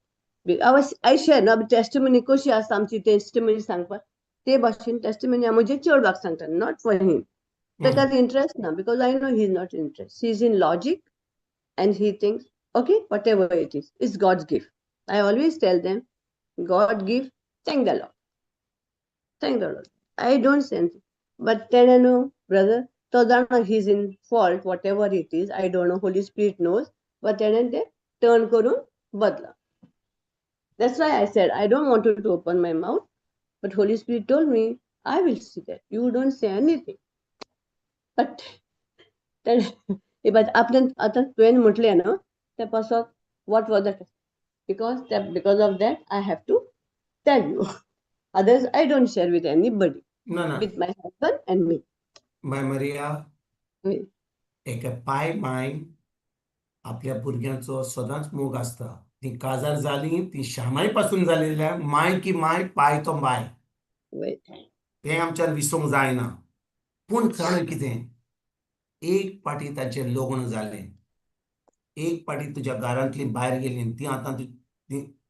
I share ना testimony कशी आसा आमची testimony सांगपाक ते भाशेन testimony हांव म्हजे चेडवाक सांगता, not for him. ताका इंटरेस्ट ना, because I know he is not interest. He is in logic and he thinks, okay, whatever it is, it's God's gift. I always tell them, God give, thank the Lord. Thank the Lord. I don't sense it. But then, no, brother, तो जाणा he is in fault, whatever it is, I don't know, Holy Spirit knows, but then they turn करून बदला. That's why I said, I don't want to open my mouth, but Holy Spirit told me, I will see that. You don't say anything. But then, but आपल्यान आतां तुवें म्हटलें न्हू ते पासत, what was that? Because of that I have to tell you. Others I don't share with anybody. ना ना. With my husband and me. My Maria, एका पाय माय आपल्या भुरग्यांचो सदांच मोग आसता. ती काजार जाली, ती शामाय पासून जाली जाल्यार माय की माय, पाय तो माय. तें आमच्यान विसरूंक जायना. पूण जाणा कितें, एक पाटी तांचें लग्न जालें, एक पाटी तुज्या घरांतली भायर गेली, ती आतां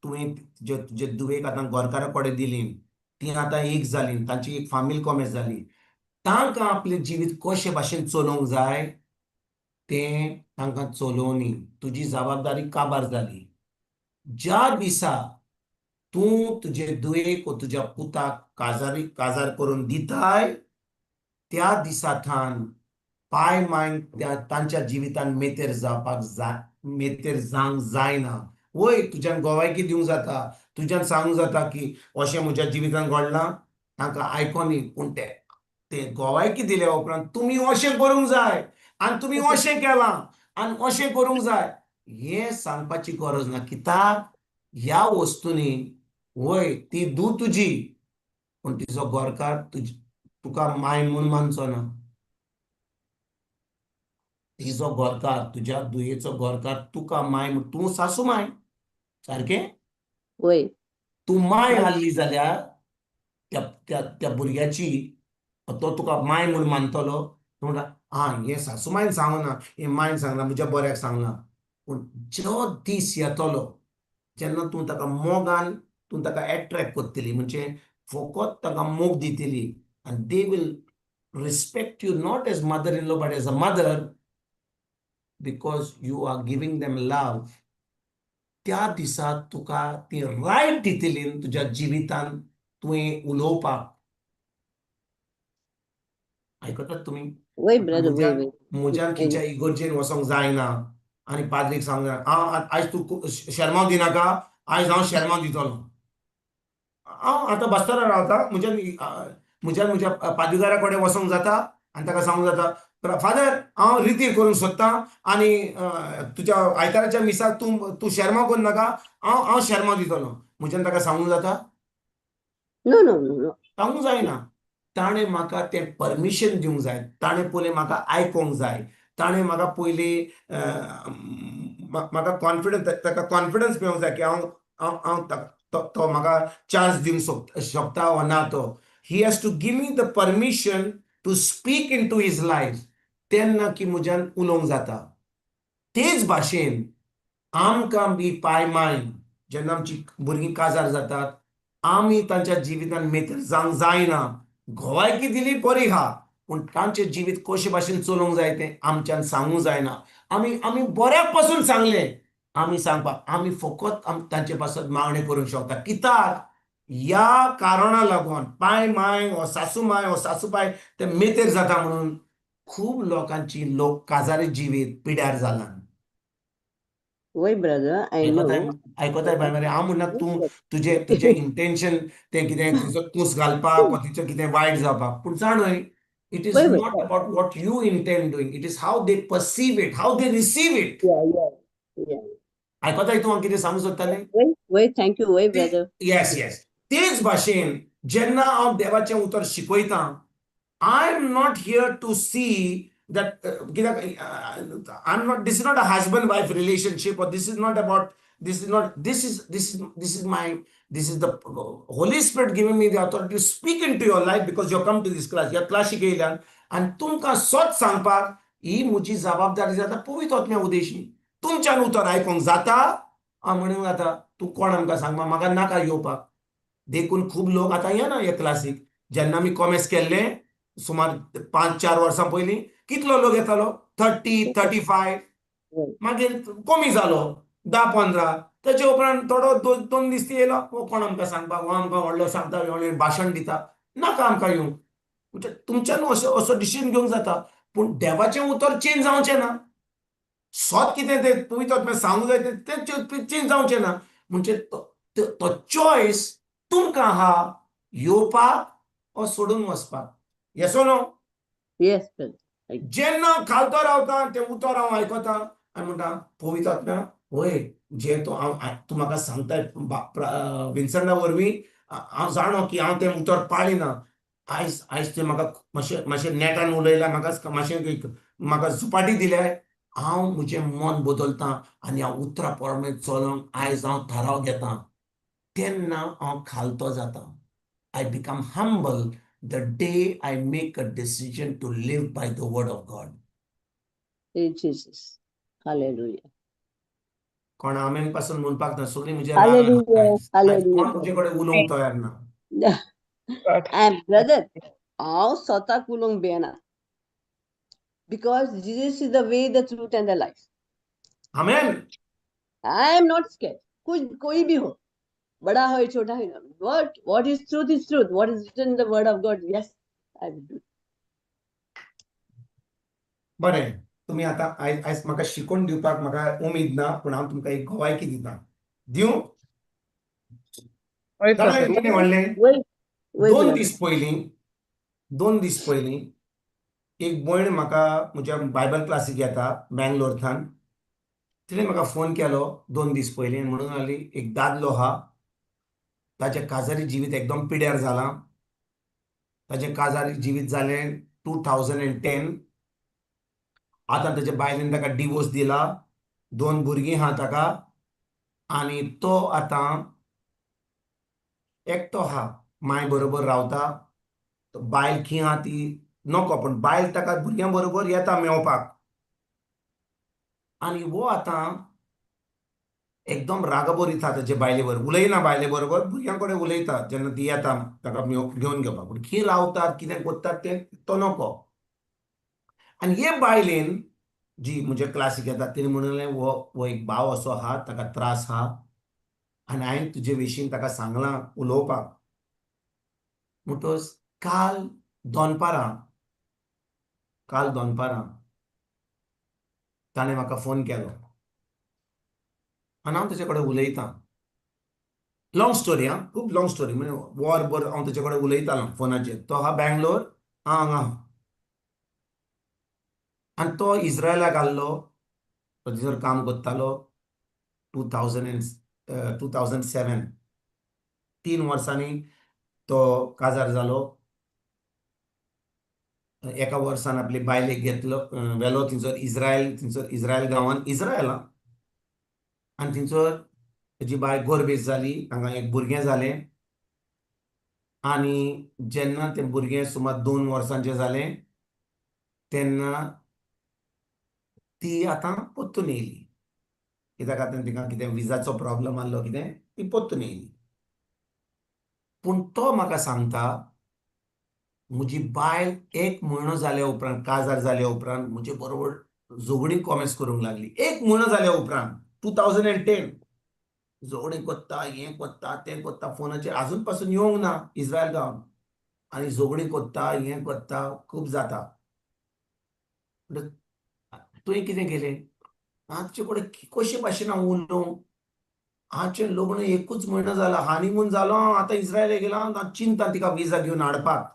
तुवें तुजे धुवेक आतां गोरकारा कडेन दिली, ती आतां एक जाली, तांची एक फामील कोमेस जाली, तांकां आपलें जिवीत कशे भाशेन चलोवंक जाय तें तांकां चलोवनी. तुजी जबाबदारी काबार जाली. ज्या दिसा तूं तुजे धुवेक वो तुज्या पुताक काजारी काजार करून दिताय, त्या दिसा थावन पाय मायन त्या तांच्या जिवितान मेतेर जावपाक जाय, मेतेर जावंक जायना. वय, तुज्यान गोवायकी दिवंक जाता, तुज्यान सांगूंक जाता की अशें म्हज्या जिवितान घडलां, तांकां आयकोनी. पूण ते ते गोवायकी दिल्या उपरांत तुमी अशें करूंक जाय आनी तुमी अशें केलां आनी अशें करूंक जाय हें सांगपाची गरज ना. कित्याक ह्या वस्तूंनी, वय, ती धूव तुजी, पूण तिजो गोरकार तुजी तुका माय म्हूण मानचो ना. तिजो गोरकार, तुज्या धुयेचो गोरकार तुका माय म्हूण, तूं सासू माय सारकें. वय. तूं माय आहली जाल्यार त्या त्या त्या भुरग्याची तो तुका माय म्हूण मानतलो. तूं म्हणटा, आं, हें सासू मायन सांगना, हें मायन सांगना, म्हज्या बऱ्याक सांगना. पूण जो दीस येतलो जेन्ना तूं ताका मोगान तूं ताका एट्रॅक्ट करतली, म्हणजे फकत ताका मोग दितली, आनी they will respect you not as mother in law but as a mother, because you are giving them love, त्या दिसा तुका ती रायट दितली तुज्या जिवितान तुवें उलोवपाक. आयकतात तुमी? वय ब्रदर, वय वय. म्हज्यान खंयच्या इगोर्जेन वचोंक जायना आनी पाद्रीक सांगना, हांव आयज तूं शेरमांव दिनाका, आयज हांव शेरमांव दितलो. हांव आतां बास्तारा रावता, म्हज्यान म्हज्यान म्हज्या पाद्रीगारा कडेन वचोंक जाता आनी ताका सांगूंक जाता, फादर, हांव रितीर करूंक सोदतां आनी तुज्या आयताराच्या मिसाक तूं तूं शेरमांव करूं नाका, हांव हांव शेरमांव दितलो. म्हज्यान ताका सांगूंक जाता? No. सांगूंक जायना. ताणें म्हाका तें परमिशन दिवंक जाय. ताणें पयलीं म्हाका आयकोंक जाय. ताणें म्हाका पयलीं म्हाका कॉन्फिडन्स, ताका कॉन्फिडन्स मेळूंक जाय की हांव हांव हांव तो म्हाका चान्स दिवंक शकता वा ना. तो he has to give me the permission to speak into his life, तेन्ना की म्हज्यान उलोवंक जाता. तेच भाशेन आमकां बी पाय माय जेन्ना आमची भुरगीं काजार जातात, आमी तांच्या जिवितान मेतर जावंक जायना. गोवायकी दिली बरी आहा, पूण तांचें जिवीत कशे भाशेन चलोवंक जाय तें आमच्यान सांगूंक जायना. आमी आमी बऱ्याक पासून सांगलें, आमी सांगपाक आमी फकत तांचे पासत मागणें करूंक शकता. कित्याक ह्या कारणा लागून पाय माय वो सासू माय वो सासू पाय ते मेतेर जाता म्हणून खूब लोकांची लोक काजारी जिवीत पिड्यार जालां. वय brother, I know. आयकताय बाय मरे? हांव म्हणना तूं तुजें तुजें इंटेन्शन तें कितें तुजो कूस घालपाक वा तिचो कितें वायट जावपाक, पूण जाणय, it is वय वय not about what you intend doing, it is how they perceive it, how they receive it. आयकताय तूं हांव कितें सांगूंक सोदतालें? वय वय, thank you, वय ब्रदर. येस, तेच भाशेन जेन्ना हांव देवाचें उतर शिकयतां, I am not here to see that कित्याक I am not, this is not a husband wife relationship or this is not about, this is not, this is my, this is the Holy Spirit giving me the authority to speak into your life because you come to this class. ह्या classic येयल्यान आनी तुमकां सत सांगपाक ही म्हजी जबाबदारी जाता पवित्र आत्म्या उदेशी. तुमच्यान उतर आयकोंक जाता? हांव म्हणूंक जाता, तूं कोण आमकां सांगपा, म्हाका नाका येवपाक. देखून खूब लोक आतां येना ह्या क्लासीक. जेन्ना आमी कॉमेस केल्लें सुमार 5-4 वर्सां पयलीं, कितलो लोक येतालो? 30, 35. मागीर कमी जालो 10-15. तेचे उपरांत थोडो 2 दीस येयलो, हो कोण आमकां सांगपाक, हो आमकां व्हडलो सांगता, व्हडलें भाशण दिता, नाका आमकां येवंक. म्हणजे तुमच्यान असो असो डिसिजन घेवंक जाता, पूण देवाचें उतर चेंज जावचें ना. सत कितें तें पवित्र आत्म्यान सांगूंक जाय तें चेंज जावचें ना. म्हणजे तो चॉयस तुमकां आहा, येवपाक ओ सोडून वचपाक. Yes no? Yes, brother. जेन्ना खालतो रावता, तें उतर हांव आयकता आनी म्हणटा, पवित्र आत्म्या, वय जें तूं हांव तूं म्हाका सांगताय विन्सना वरवीं, हांव जाणो की हांव तें उतर पाळिना. आयज आयज तुवें म्हाका मातशें मातशें नेटान उलयला, म्हाका मातशें म्हाका झुपाटी दिल्या. हांव म्हजें मन बदलता आनी ह्या उतरा प्रमाणे चलोंक आयज हांव थाराव घेता. तेन्ना हांव खालतो जाता. I become humble the day I make a decision to live by the word of God. In Jesus. Hallelujah. कोण आमेन पासून म्हणपाक ना, सगळीं म्हजे. Hallelujah. Hallelujah. कोण म्हजे कडेन उलोवंक तयार ना. And brother, हांव स्वताक उलोवंक भियेना, because Jesus is the way, the truth and the life. Amen. I am not scared. कुछ कोई भी हो, बड़ा हो, छोटा है, what is truth is truth. What is written in the word of God, yes, I will do. बरें, तुमी आतां आयज आयज म्हाका शिकोवन दिवपाक म्हाका उमेद ना, पूण हांव तुमकां एक गवायकी दिता. दिवं? हय. जाणा प्रोफेट. कितें म्हणलें? वय वय. 2 brother. दीस पयलीं, 2 दीस पयलीं एक भयण म्हाका म्हज्या बायबल क्लासीक येता बँगलोरथान, तिणें म्हाका फोन केलो 2 दीस पयलीं आनी म्हणूंक लागली, एक दादलो आहा, ताचें काजारी जिवीत एकदम पिड्यार जालां. ताचें काजारी जिवीत जालें 2010. आतां ताच्या बायलेन ताका डिवोर्स दिला. दोन भुरगीं आहा ताका आनी तो आतां एकटो आहा, माय बरोबर रावता. तो बायल खंय आहा ती नको, पूण बायल ताका भुरग्यां बरोबर येता मेवपाक. आनी हो आतां एकदम रागबरीत आहा ताचे बायले बरोबर. उलयना बायले बरोबर, भुरग्यां कडेन उलयता जेन्ना ती येता ताका घेवन घेवपाक, पूण खंय रावतात, कितें करतात तें तो नको. आनी हे बायलेन जी म्हज्या क्लासीक येता, तिणें म्हणलें, हो हो एक भाव असो आहा, ताका त्रास आहा आनी हांवें तुजे विशीं ताका सांगलां उलोवपाक. म्हणटकच काल दनपारां ताणें म्हाका फोन केलो आनी हांव ताचे कडेन उलयतां. लॉंग स्टोरी आं, खूब लॉंग स्टोरी. म्हणजे वरभर हांव ताचे कडेन उलयतालो फोनाचेर. तो आहा बँगलोर, हांव हांगा आहा. आनी तो इस्रायलाक आहलो, तो थंयसर काम करतालो 2007. 3 वर्सांनी तो काजार जालो. एका वर्सान आपली बायलेक घेतलो, व्हेलो थंयसर इस्रायल, थंयसर इस्रायल गांवान, इस्रायला. आनी थंयसर ताजी बायल गोरबेज जाली. हांगा एक भुरगें जालें आनी जेन्ना तें भुरगें सुमार 2 वर्सांचें जालें, तेन्ना ती आतां परतून येयली. कित्याक आतां तिका कितें विजाचो प्रॉब्लम आहलो कितें, ती परतून येयली. पूण तो म्हाका सांगता, म्हजी बायल एक म्हयनो जाल्या उपरांत, काजार जाल्या उपरांत म्हजे बरोबर झगडीं कॉमेस करूंक लागली. एक म्हयनो जाल्या उपरांत, 2010, झगडीं कोत्ता, हें कोत्ता, तें कोत्ता. फोनाचेर आजून पासून येवंक ना इस्रायल गांवान आनी झगडीं कोत्ता, हें कोत्ता, खूब जाता. तुवें कितें केलें? हाचे कडेन कशे भाशेन हांव उलोवं? हाचें लग्न एकूच म्हयनो जाला, हनीमून जालो, हांव आतां इस्रायलाक गेलो, हांव चिंता तिका विजा घेवन हाडपाक.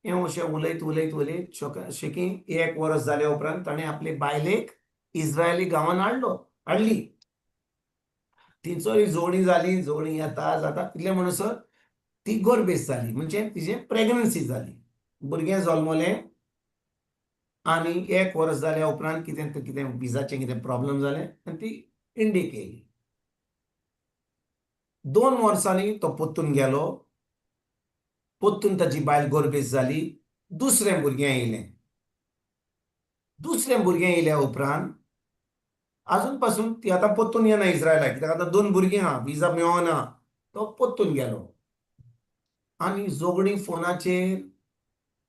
हें अशें उलयत उलयत उलयत शेकी एक वर्स जाल्या उपरांत ताणें आपले बायलेक इस्रायली गांवान हाडलो, हाडली. थंयसर जोडी जाली. जोडी येता जाता कितले म्हणसर ती गर्भेस्त जाली, म्हणजे तिजें प्रेग्नन्सी जाली, भुरगें जल्मलें. आनी एक वर्स जाल्या उपरांत कितें तें कितें विजाचें कितें प्रॉब्लम जालें आनी ती इंडियेक येयली. 2 वर्सांनी तो पोत्तून गेलो. पोत्तून ताजी बायल गोरबेज जाली. दुसरें भुरगें येयलें. दुसरें भुरगें येयल्या उपरांत आजून पासून ती आतां पोत्तून येना इस्रायलाक, कित्याक आतां दोन भुरगीं आहा, विजा मेळना. तो पोत्तून गेलो आनी झगडीं फोनाचेर.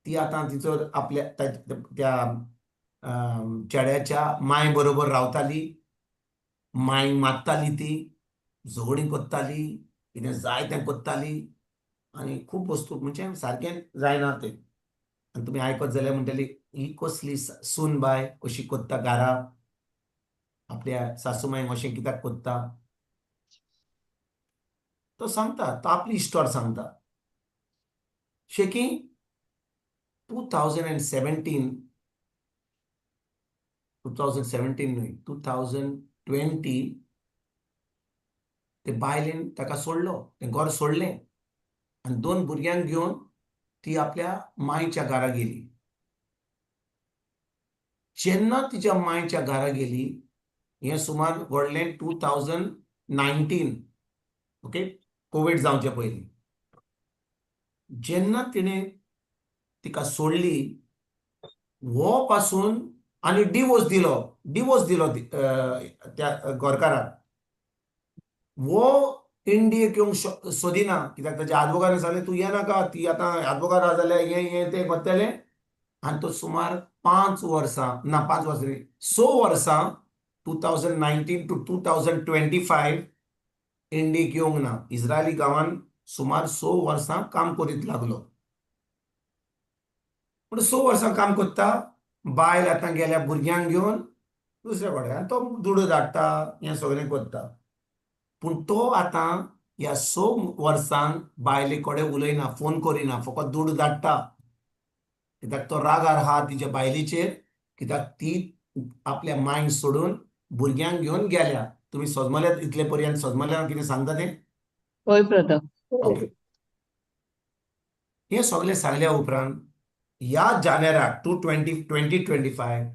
ती आतां तिचो आपल्या त्या चेड्याच्या माय बरोबर रावताली. माय मारताली ती, झगडीं करताली, कितें जाय तें करताली आनी खूब वस्तू, म्हणजे सारकें जायना तें. आनी तुमी आयकत जाल्यार म्हणटली, ही कसली सून बाय, अशी करता घरा, आपल्या सासू मायक अशें कित्याक करता? तो सांगता, तो आपली इस्टोर सांगता. शेकी 2017, 2017 न्हय, 2020, ते बायलेन ताका सोडलो. तें घर सोडलें आनी दोन भुरग्यांक घेवन ती आपल्या मायच्या घरा गेली. जेन्ना तिच्या मायच्या घरा गेली, हें सुमार घडलें 2019, ओके, कोवीड जावचे पयलीं. जेन्ना तिणें तिका सोडली हो पासून आनी डिवोर्स दिलो, डिवोर्स दिलो त्या गोरकाराक. वो इंडियेक येवंक सोदिना, कित्याक ताच्या आदवोगारान सांगलें, तूं येनाका, ती आतां आदवोगार आसा जाल्यार हें हें तें करतलें. आनी तो सुमार 5 वर्सां, ना, 5 वर्सां न्ही, 6 वर्सां, 2019 to 2025 इंडियेक येवंक ना. इस्रायली गांवान सुमार 6 वर्सां काम करीत लागलो. पूण 6 वर्सां काम करता, बायल आतां गेल्या भुरग्यांक घेवन दुसऱ्या कडेन आनी तो दुडू धाडटा, हें सगळें करता. पूण तो आतां ह्या 6 वर्सांक बायले कडेन उलयना, फोन करिना, फकत दुडू धाडटा, कित्याक तो रागार आहा तिच्या बायलेचेर, कित्याक ती आपल्या मायंड सोडून भुरग्यांक घेवन गेल्या. तुमी सजमल्यात इतले पर्यंत? सजमल्या कितें सांगता तें? हय ब्रदर. ओके. हें सगळें सांगल्या उपरांत ह्या जानेराक टू ट्वेंटी 2025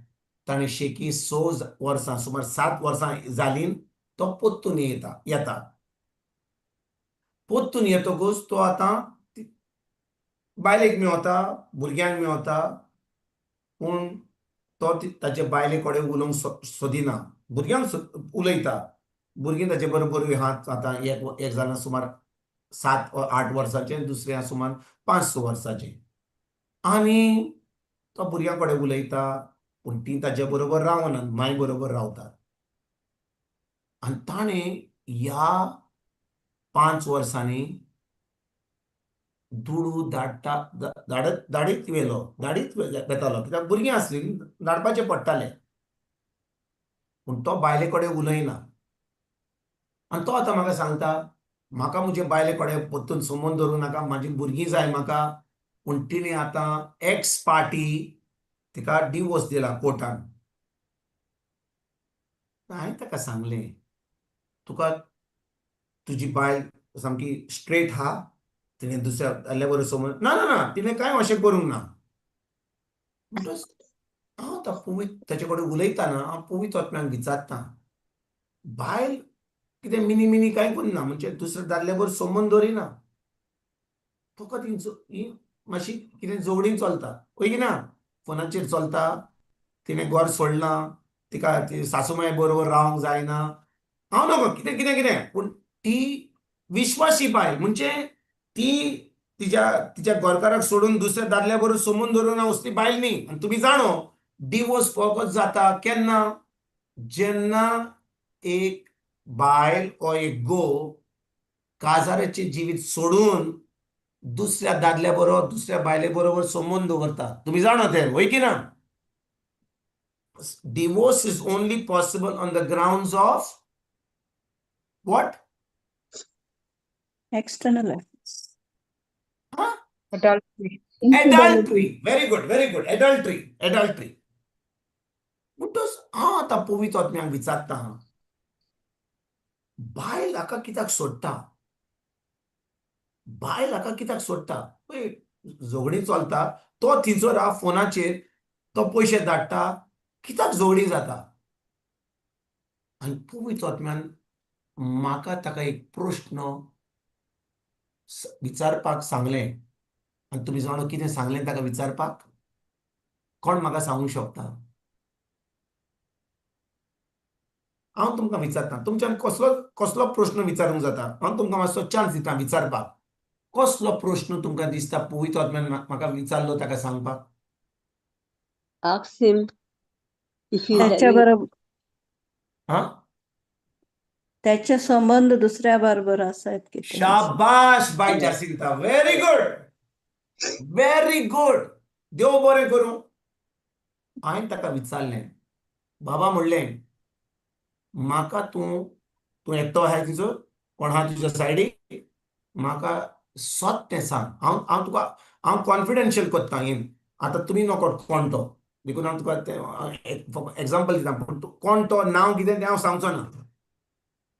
ताणें शेकी 6 वर्सां, सुमार 7 वर्सां जालीं, तो पोत्तून येता येता. पोत्तून येतकूच तो आतां बायलेक मेवता, भुरग्यांक मेवता, पूण तो ताचे बायले कडेन उलोवंक सोदिना. भुरग्यांक उलयता. भुरगीं ताचे बरोबर आहात आतां. एक एक जाणां सुमार 7-8 वर्साचें, दुसरें सुमार 5-6 वर्साचें. आनी तो भुरग्यां कडेन उलयता, पूण तीं ताचे बरोबर रावनात, माय बरोबर रावतात. आनी ताणें ह्या 5 वर्सांनी दुडू धाडटा, धाडत धाडीत वेलो, धाडीत वेतालो, कित्याक भुरगीं आसलीं, धाडपाचें पडटालें. पूण तो बायले कडेन उलयना आनी तो आतां म्हाका सांगता, म्हाका म्हजे बायले कडेन परतून संबंद दवरूं नाका, म्हाजी भुरगीं जाय म्हाका. पूण तिणें आतां एक्स पार्टी तिका डिवोर्स दिला कोर्टान. हांवें ताका सांगलें, तुका तुजी बायल सामकी स्ट्रेट हा, तिणें दुसऱ्या दादल्या बरोबर संबंद, ना ना ना, तिणें कांय अशें करूंक ना. म्हणटच हांव आतां पवित्र ताचे कडेन उलयतना हांव पवित्र आत्म्याक विचारता, बायल कितें मिनी मिनी कांय करना, म्हणजे दुसऱ्या दादल्या बरोबर संबंद दवरिना, फकत ही मातशी कितें झगडीं चलता, हय की ना, फोनाचेर चलता, तिणें घर सोडलां, तिका ती सासू माय बरोबर रावंक जायना, हांव नको कितें कितें कितें. पूण ती विश्वासी बायल, म्हणजे ती तिच्या तिच्या घरकाराक सोडून दुसऱ्या दादल्या बरोबर संबंद दवरून असली बायल न्ही. आनी तुमी जाणो, डिवोर्स फकत जाता केन्ना? जेन्ना एक बायल ओ एक घोव काजाराचें जिवीत सोडून दुसऱ्या दादल्या बरोबर, दुसऱ्या बायले बरोबर संबंद दवरता. तुमी जाणा तें, हय की ना? Divorce is only possible on the grounds of what? External affairs. Adultery. Adultery. Very good, very good. Adultery, adultery. म्हणटच हांव आतां पवित्र आत्म्याक विचारता, बायल हाका कित्याक सोडटा? बायल हाका कित्याक सोडटा? पळय, झगडीं चलता, तो थिंयसर आहा फोनाचेर. तो पयशे धाडटा, कित्याक झगडीं जाता? आनी पवित्र आत्म्यान म्हाका ताका एक प्रश्न विचारपाक सांगलें. आनी तुमी जाणा कितें सांगलें ताका विचारपाक? कोण म्हाका सांगूंक शकता? हांव तुमकां विचारता, तुमच्यान कसलो कसलो प्रश्न विचारूंक जाता? हांव तुमकां मातसो चान्स दिता विचारपाक. कसलो प्रश्न तुमकां दिसता पवित्र आत्म्यान म्हाका विचारलो ताका सांगपाक? Ask him if he is त्याच्या having बरोबर हा, त्याचे संबंध दुसऱ्या बरोबर असायत कितें असं. शाबाश बाय Jacinta, very good, very good. देव बरें करूं. हांवें ताका विचारलें, बाबा म्हणलें म्हाका तूं तूं एकटो आहाय तुजो कोण आहा तुज्या सायडीक, म्हाका सत तें सांग. हांव हांव तुका हांव कॉन्फिडेन्शियल कोत्ता हीन, आतां तुमी नको कोण तो, देखून हांव तुका तें एग्जाम्पल दिता, पूण तूं कोण तो नांव कितें तें हांव सांगचो ना.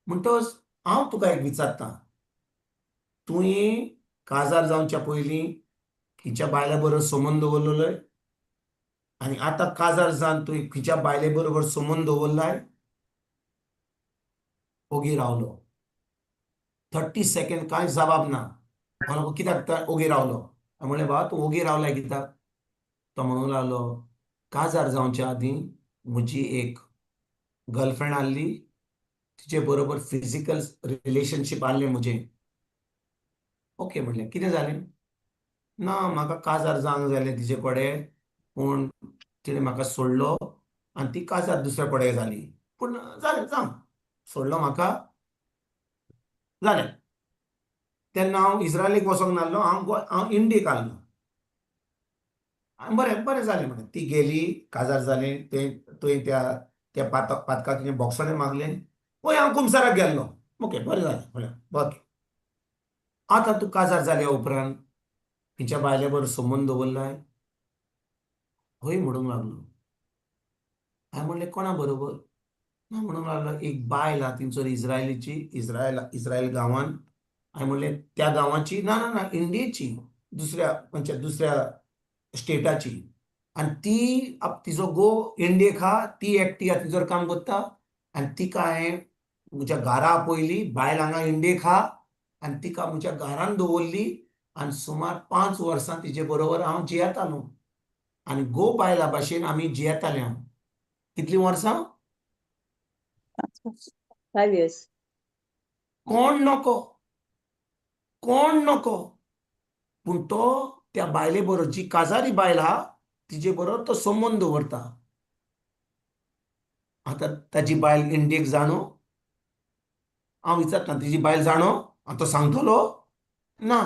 म्हणटच हांव तुका एक विचारता, तुवें काजार जावच्या पयलीं खंयच्या बायले बरोबर संबंद दवरलेलो आनी आतां काजार जावन तुवें खंयच्या बायले बरोबर संबंद दवरलाय? ओगी रावलो 30 सेकंड, कांय जबाब ना. हांव कित्याक ओगी रावलो? हांवें म्हणलें, बाबा तूं ओगी रावलाय कित्याक? तो म्हणूंक लागलो, काजार जावच्या आदीं म्हजी एक गर्लफ्रेंड आहली, तिचे बरोबर फिजिकल रिलेशनशीप आहलें म्हजें. ओके म्हणलें, कितें जालें? ना, म्हाका काजार जावंक जालें तिचे कडेन, पूण तिणें म्हाका सोडलो आनी ती काजार दुसऱ्या कडेन जाली. पूण जालें, जावं, सोडलो म्हाका, जालें. तेन्ना हांव इस्रायलीक वचोंक नासलो, हांव हांव इंडियेक आहलो. बरें बरें जालें म्हणलें. ती गेली, काजार जालें, तें तुवें त्या त्या पातकाक तुजें बॉक्सांनी मागलें, पळय हांव कुमसाराक गेल्लो. ओके, बरें जालें म्हणलें, ओके. आतां तूं काजार जाल्या उपरांत खंयच्या बायले बरोबर संबंद दवरलाय? हय म्हणूंक लागलो. हांवें म्हणलें, कोणा बरोबर? ना म्हणूंक लागलो, एक बायल आहा थिंगसर इस्रायलीची, इस्रायल इस्रायल गांवान. हांवें म्हणलें, त्या गांवाची? ना ना ना, इंडियेची, दुसऱ्या म्हणजे दुसऱ्या स्टेटाची. आनी ती तिजो घोव इंडियेक आहा, ती एकटी आहा तिजोर काम करता, आनी तिका हांवें म्हज्या घरा आपयली. बायल हांगा इंडियेक आहा आनी तिका म्हज्या घरान दवरली आनी सुमार 5 वर्सां तिजे बरोबर हांव जियेतालो आनी घोव बायला भाशेन आमी जियेताले. हांव कितलीं वर्सां? 5 वर्स. 5 years. कोण नको, कोण नको, पूण तो त्या बायले बरोबर, जी काजारी बायल आहा तिजे बरोबर तो संबंद दवरता. आतां ताजी बायल इंडियेक जाणो? हांव विचारता, तिजी बायल जाणो? आनी तो सांगतलो ना.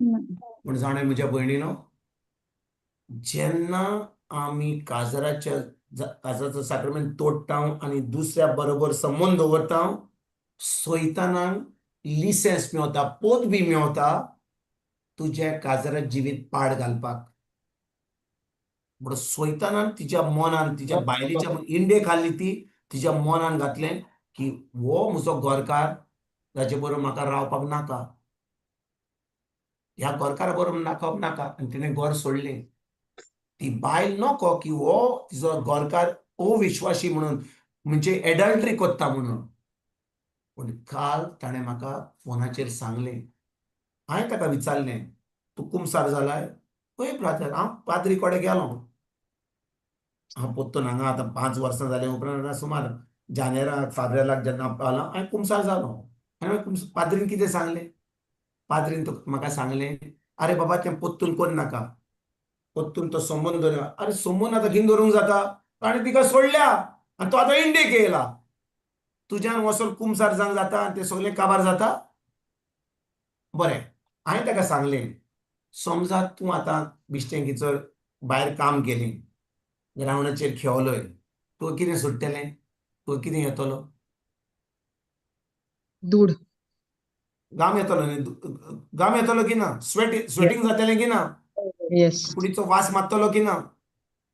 पूण जाणा म्हज्या भयणीनो, जेन्ना आमी काजराच्या काजराचो साक्रमेंत तोडटा आनी दुसऱ्या बरोबर संबंद दवरता, सैतानाक लिसेंस मेवता, पदवी मेवता तुज्या काजरा जिवीत पाड घालपाक. म्हणून सैतानान तिच्या मनान, तिच्या बायलेच्या इंडियेक आहली ती, तिच्या मनान घातलें की हो म्हजो गोरकार, ताचे बरोबर म्हाका रावपाक नाका, ह्या गोरकारा बरोबर नाका नाका. आनी तिणें घर सोडलें. ती बायल नको की हो तिजो गोरकार अविश्वासी म्हणून, म्हणजे एडल्ट्री कोत्ता म्हणून. पूण काल ताणें म्हाका फोनाचेर सांगलें. हांवें ताका विचारलें, तूं कुमसार जालाय? हय ब्रादर, हांव पाद्री कडेन गेलो. हांव पोत्तून हांगा आतां 5 वर्सां जाल्या उपरांत आतां सुमार जानेराक फाब्रेलाक जेन्ना पावलो, हांवें कुमसार जालो. आनी पाद्रीन कितें सांगलें? पाद्रीन म्हाका सांगलें, अरे बाबा तें पोत्तून कर नाका, पोत्तून तो संबंद दवर. अरे संबंद आतां घेवन दवरूंक जाता? ताणें तिका सोडल्या आनी तो आतां इंडियेक येयला. तुज्यान वचोन कुमसार जावंक जाता आनी तें सगळें काबार जाता? बरें, हांवें ताका सांगलें, समजा तूं आतां बिश्टेंकीचो भायर काम केलें, ग्रावंडाचेर खेळलोय, तुका कितें सोडटलें? तुका कितें येतलो? दूड. घाम येतलो न्ही? घाम येतलो की ना? स्वेटिंग जातलें की ना? येस. कुडीचो वास मारतलो की ना?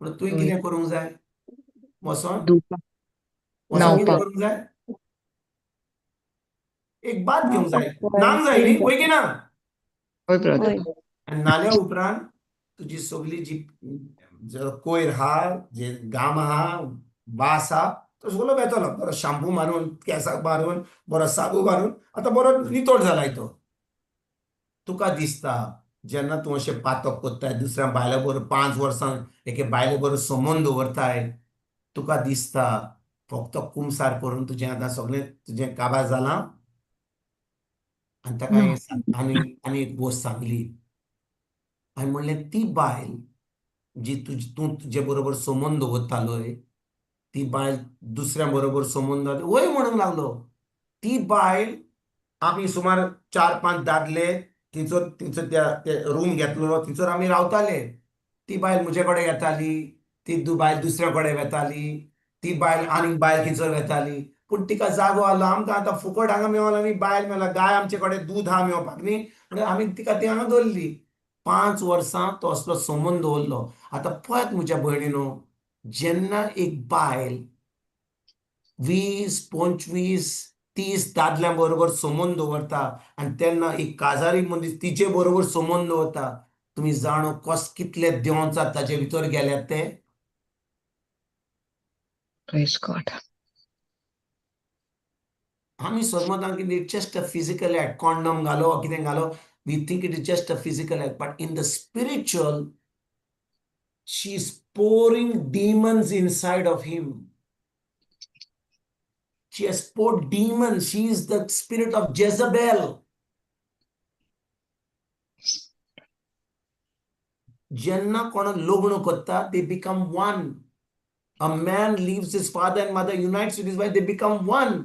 पूण तुवें हय. कितें करूंक जाय? वचोन धुवपाक. वचोन कितें न्हावपाक. करूंक जाय? एक बात घेवंक जाय, न्हावपाक न्हावंक जाय न्ही, जाय. वय की ना? हय ब्रदर. हय. आनी न्हाल्या उपरांत तुजी सगली जी जो कोयर आहा, जे घाम आहा, वास आहा, तो सगलो वेतलो. बरो शाम्पू मारून, केंसाक मारून, बरो साबू मारून आतां बरो नितळ जालाय तो. तुका दिसता जेन्ना तूं अशें पातक करताय, दुसऱ्या बायले बरोबर 5 वर्सां एके बायले बरोबर संबंद दवरताय, तुका दिसता फक्त कुमसार करून तुजें आतां सगळें तुजें काबार जालां. आनी ताका आनी आनी एक गोश्ट सांगली आनी म्हणलें ती बायल जी तुजी तूं तुजे बरोबर संबंद दवरतालोय ती बायल दुसऱ्या बरोबर संबंद वय म्हणूंक लागलो. ती बायल आमी सुमार 4-5 दादले थंयसर थंयसर त्या रूम घेतलो, थंयसर आमी रावताले. ती बायल म्हजे कडेन येताली, ती बायल दुसऱ्या कडेन वेताली, ती बायल आनीक बायल थंयसर वेताली. पूण तिका जागो आसलो, आमकां आतां फुकट हांगा मेवला न्ही, बायल मेवला, गाय आमचे कडेन दूद आहा मेवपाक न्ही, म्हणून आमी तिका ती हांगा दवरली. 5 वर्सां तो असलो संबंद दवरलो. आतां पळयात म्हज्या भयणीनो, जेन्ना एक बायल 20, 25, 30 दादल्यां बरोबर संबंद दवरता आनी तेन्ना एक काजारी मनीस तिचे बरोबर संबंद दवरता, तुमी जाणो कस कितले देंवचार ताचे भितर गेल्यात ते. Praise God. आमी समजता की it's just a physical act, condom घालो कितें घालो, we think it is just a physical act, but in the spiritual she is pouring demons inside of him. She has poured demons. She is the spirit of Jezebel. Jenna kona logno karta, they become one. A man leaves his father and mother, unites with his wife, they become one.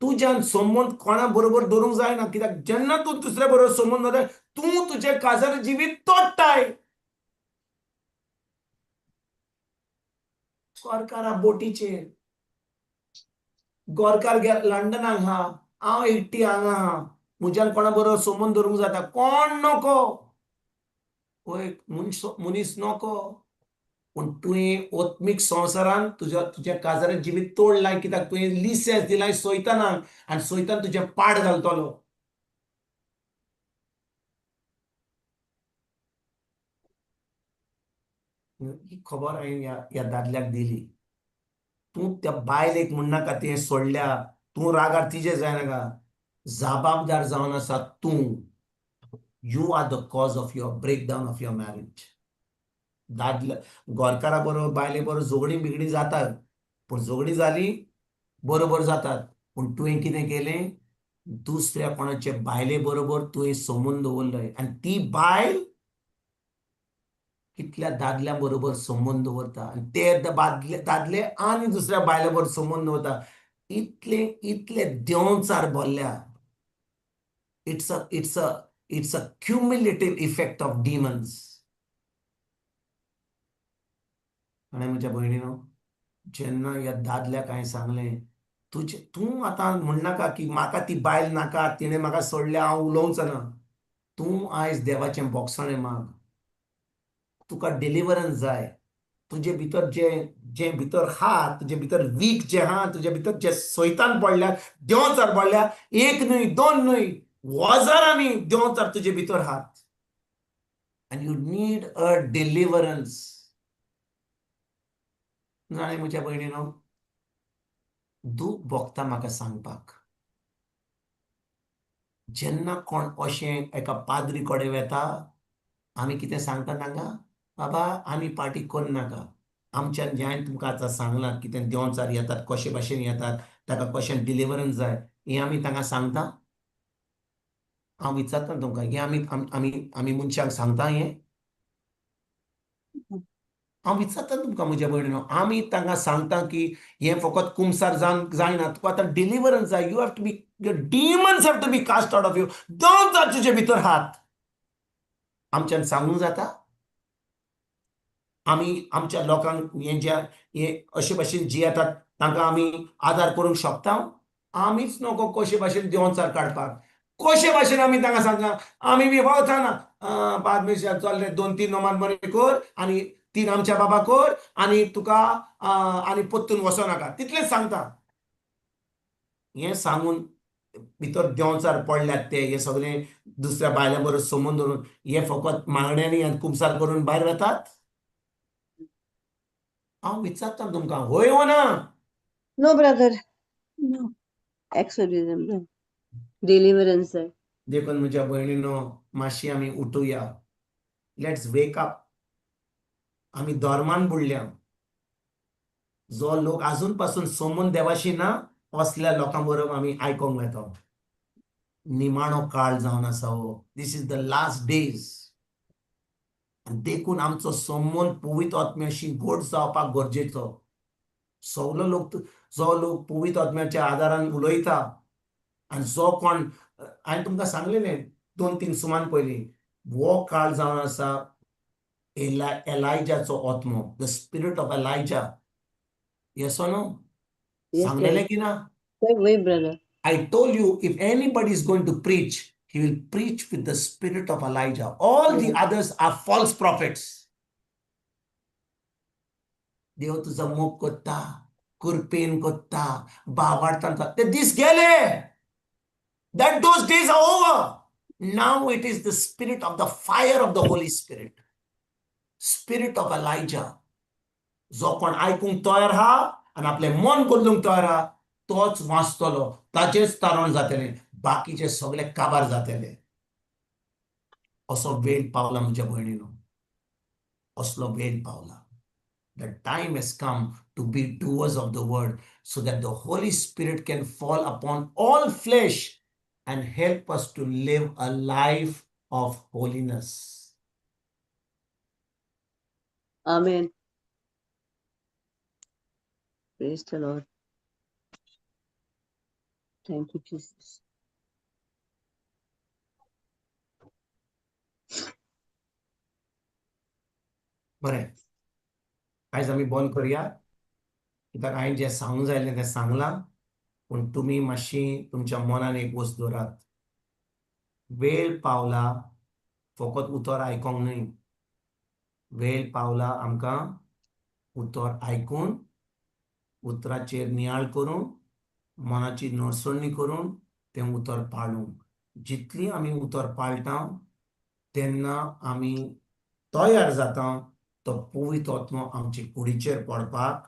तुज्यान संबंद कोणा बरोबर दवरूंक जायना, कित्याक जेन्ना तूं दुसऱ्या बरोबर संबंद दवरता तूं तुजें काजार जिवीत तोडटाय. गोरकारा बोटीचेर, गोरकार लंडनाक आहा, हांव एकटी हांगा आहा, म्हज्यान कोणा बरोबर संबंद दवरूंक जाता, कोण नको, वय मनीस नको. पूण तुवें आत्मीक संवसारान तुज्या तुज्या काजारान जिवीत तोडलां, कित्याक तुवें लिसेंस दिलां सैतानाक आनी सैतान तुजें पाड घालतलो. ही खबर हांवें ह्या दादल्याक दिली. तूं त्या बायलेक म्हणनाका तुवें सोडल्या, तूं रागार तिजेर जायनाका, जबाबदार जावन आसा तूं. You are the cause of your breakdown of your marriage. दादल्या गोरकारा बरोबर बायले बरोबर झगडीं बिगडीं जातात, पूण झगडीं जाली बरोबर जातात, पूण तुवें कितें केलें, दुसऱ्या कोणाचे बायले बरोबर तुवें संबंद दवरलोय आनी ती बायल कितल्या दादल्यां बरोबर संबंद दवरता आनी ते दादले आनी दुसऱ्या बायले बरोबर संबंद दवरता. इतले इतले देंवचार भरल्या. It's a it's a it's a cumulative effect of demons. आनी म्हज्या भयणीनो, जेन्ना ह्या दादल्याक हांवें सांगलें, तुजें तूं आतां म्हणनाका की म्हाका ती बायल नाका, तिणें म्हाका सोडल्या, हांव उलोवचो ना. तूं आयज देवाचें बोगसणें माग, तुका डिलिवरन्स जाय. तुजे भितर जे जे भितर आहा, तुजे भितर वीक जे आहा, तुजे भितर जे सैतान पडल्या, देंवचार पडल्या, 1 न्हय 2 न्हय, हजारांनी देंवचार तुजे भितर आहात. And you need a deliverance. जाणें म्हज्या भयणीनो, दूख भोगता म्हाका सांगपाक. जेन्ना कोण अशें एका पाद्री कडेन वेता, आमी कितें सांगता तांकां, बाबा आमी पार्टी करनाका, आमच्यान जें तुमकां आतां सांगलां कितें देंवचार येतात, कशे भाशेन येतात, ताका कशें डिलिवरन्स जाय, हें आमी तांकां सांगता. हांव विचारता तुमकां, हें आमी आमी आमी मनशांक सांगता हें? हांव विचारता तुमकां म्हज्या भयणीनो, आमी तांकां सांगता की हें फकत कुमसार जायना, तुका आतां डिलिवरन्स जाय. You have to be, your demons have to be cast out of you. देंवचार तुजे भितर हात. आमच्यान सांगूंक जाता? आमी आमच्या लोकांक हें जे हे अशे भाशेन जियेतात तांकां आमी आदार करूंक शकता? आमीच नको कशे भाशेन देंवचार काडपाक, कशे भाशेन आमी तांकां सांगता, आमी बी वचना बाद मिरसांग चल्ले 2-3 नोमान बरें कर आनी 3 आमच्या बाबा कर आनी तुका आनी परतून वचो नाका, तितलेंच सांगता. हें सांगून भितर देंवचार पडल्यात ते हे सगळे दुसऱ्या बायलां बरोबर संबंद दवरून हे फकत मागण्यांनी आनी कुमसार करून भायर वतात? हांव विचारता तुमकां, होय वो ना? No brother. No. Exorcism, deliverance. देखून म्हज्या भयणीनो, मातशी आमी उठुया. Let's wake up. आमी धर्मान बुडल्या. जो लोक आजून पासून सोमून देवाशी ना, असल्या लोकां बरोबर आमी आयकोंक वेता. निमाणो काळ जावन आसा हो. This is the last days. देखून आमचो संबंद पवित्र आत्म्याशी गोड जावपाक गरजेचो. सगलो लोक, जो लोक पवित्र आत्म्याच्या आदारान उलयता आनी जो कोण, हांवें तुमकां सांगलेलें 2-3 सुमान पयलीं, हो काळ जावन आसा एलायजाचो आत्मो, the spirit of Elijah. Yes or no? सांगलेलें की ना? Brother. I told you, if anybody is going to preach, he will preach with the spirit of Elijah. All the others are false prophets. देव तुजो मोग करता, कृपेन करता, बाबार्थान करता. ते दीस गेले. That those days are over. Now it is the spirit of the fire of the Holy Spirit. Spirit of Elijah. जो कोण आयकूंक तयार हा आनी आपलें मन बदलूंक तयार हा, तोच वाचतलो, ताचेच तारण जातलें, बाकीचे सगळे काबार जातले. असो वेळ पावला म्हज्या भयणीनो, असलो वेळ पावला. The time has come to be doers of the word so that the Holy Spirit can fall upon all flesh and help us to live a life of holiness. Amen. Praise the Lord. Thank you, Jesus. बरें, आयज आमी बंद करुया. कित्याक हांवें जें सांगूंक जाय आसलें तें सांगलां, पूण तुमी मातशी तुमच्या मनान एक वस्त दवरात. वेळ पावला फकत उतर आयकोंक न्हय, वेळ पावला आमकां उतर आयकून, उतराचेर नियाळ करून, मनाची नरसणी करून तें उतर पाळूंक. जितली आमी उतर पाळटा तेन्ना आमी तयार जाता तो पवित्र आत्मो आमचे कुडीचेर पडपाक,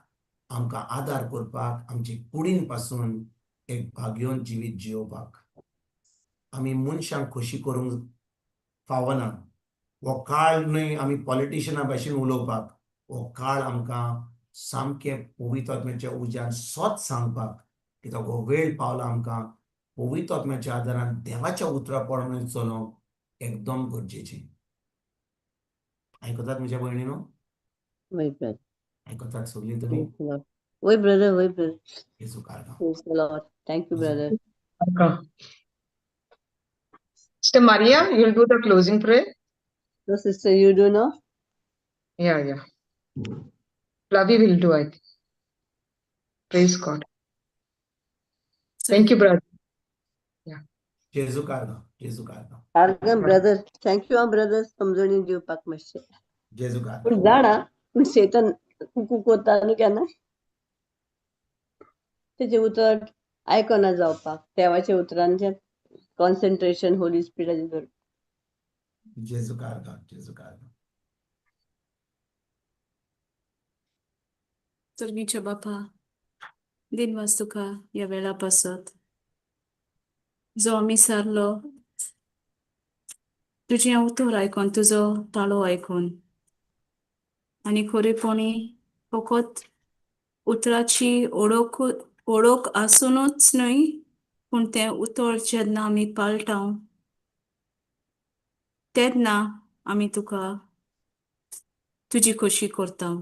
आमकां आदार करपाक, आमचे कुडीन पासून एक भाग्योन जिवीत जियोवपाक. आमी मनशांक खोशी करूंक फावना. हो काळ न्हय आमी पॉलिटिशना भाशेन उलोवपाक, हो काळ आमकां सामकें पवित्र आत्म्याच्या उज्यान सत सांगपाक. कित्याक हो वेळ पावला आमकां पवित्र आत्म्याच्या आदारान देवाच्या उतरा प्रमाणे चलोवंक एकदम गरजेचें. आयकतात म्हज्या भयणीनो? आयकतात सगळीं तुमी? वय ब्रदर, वय ब्रदर. जेजू कारगांव. Praise the Lord. Thank you, brother. Sister Maria, you'll do the closing prayer? No, sister, you do now? Yeah, yeah. Flavi will do, I think. Praise God. Thank you, brother. Yeah. जेजू कारगांव, जेजू कारगांव. कारगांव, brother. Thank you, brother. समजणी दिवपाक मातशें. जेजू कारगांव. पूण जाणा, पूण सेतन कुकू कोता न्हू केन्ना, तेजें उतर आयकना जावपाक, देवाच्या उतरांचें कॉन्सन्ट्रेशन होली स्पिरिटाचें दवर. जेजू कारगांव, जेजू कारगांव. सर्गीच्या बापा, दिनवास तुका ह्या वेळा पासत जो आमी सारलो तुजें उतर आयकून, तुजो ताळो आयकून, आनी खरेपणी फकत उतराची ओळख ओळख आसुनूच न्हय, पूण तें उतर जेन्ना आमी पाळटा तेन्ना आमी तुका तुजी खोशी करता.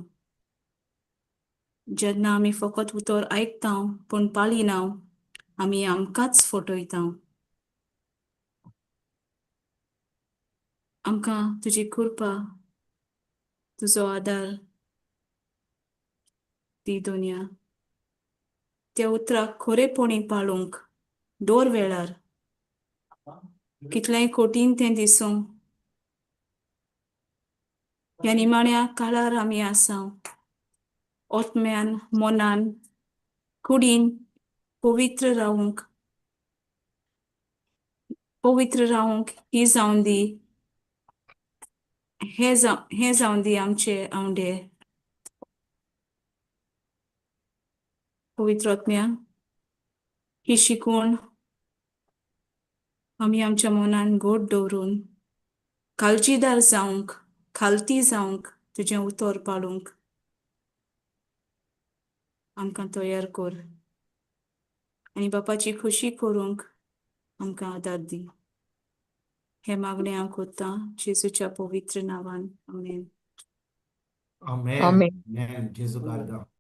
जेन्ना आमी फकत उतर आयकता पूण पाळिना, आमी आमकांच फटयता. आमकां तुजी कृपा, तुजो आदार दी दुनिया त्या उतराक खरेपणी पाळूंक दर वेळार, कितलेंय कठीण तें दिसूं. ह्या निमाण्या काळार आमी आसा, आत्म्यान, मनान, कुडीन पवित्र रावूंक पवित्र रावंक ही जावन दी, हें जावन दी आमचे आंवडे. पवित्र आत्म्या, ही शिकवण आमी आमच्या मनान गोड दवरून काळजीदार जावंक, खालती जावंक, तुजें उतर पाळूंक आमकां तयार कर आनी बापाची खोशी करूंक आमकां आदार दी. हें मागणें हांव कोत्तां जेजूच्या पवित्र नांवान, आमेन. आमेन. आमेन. आमेन. जेजू गार्गा.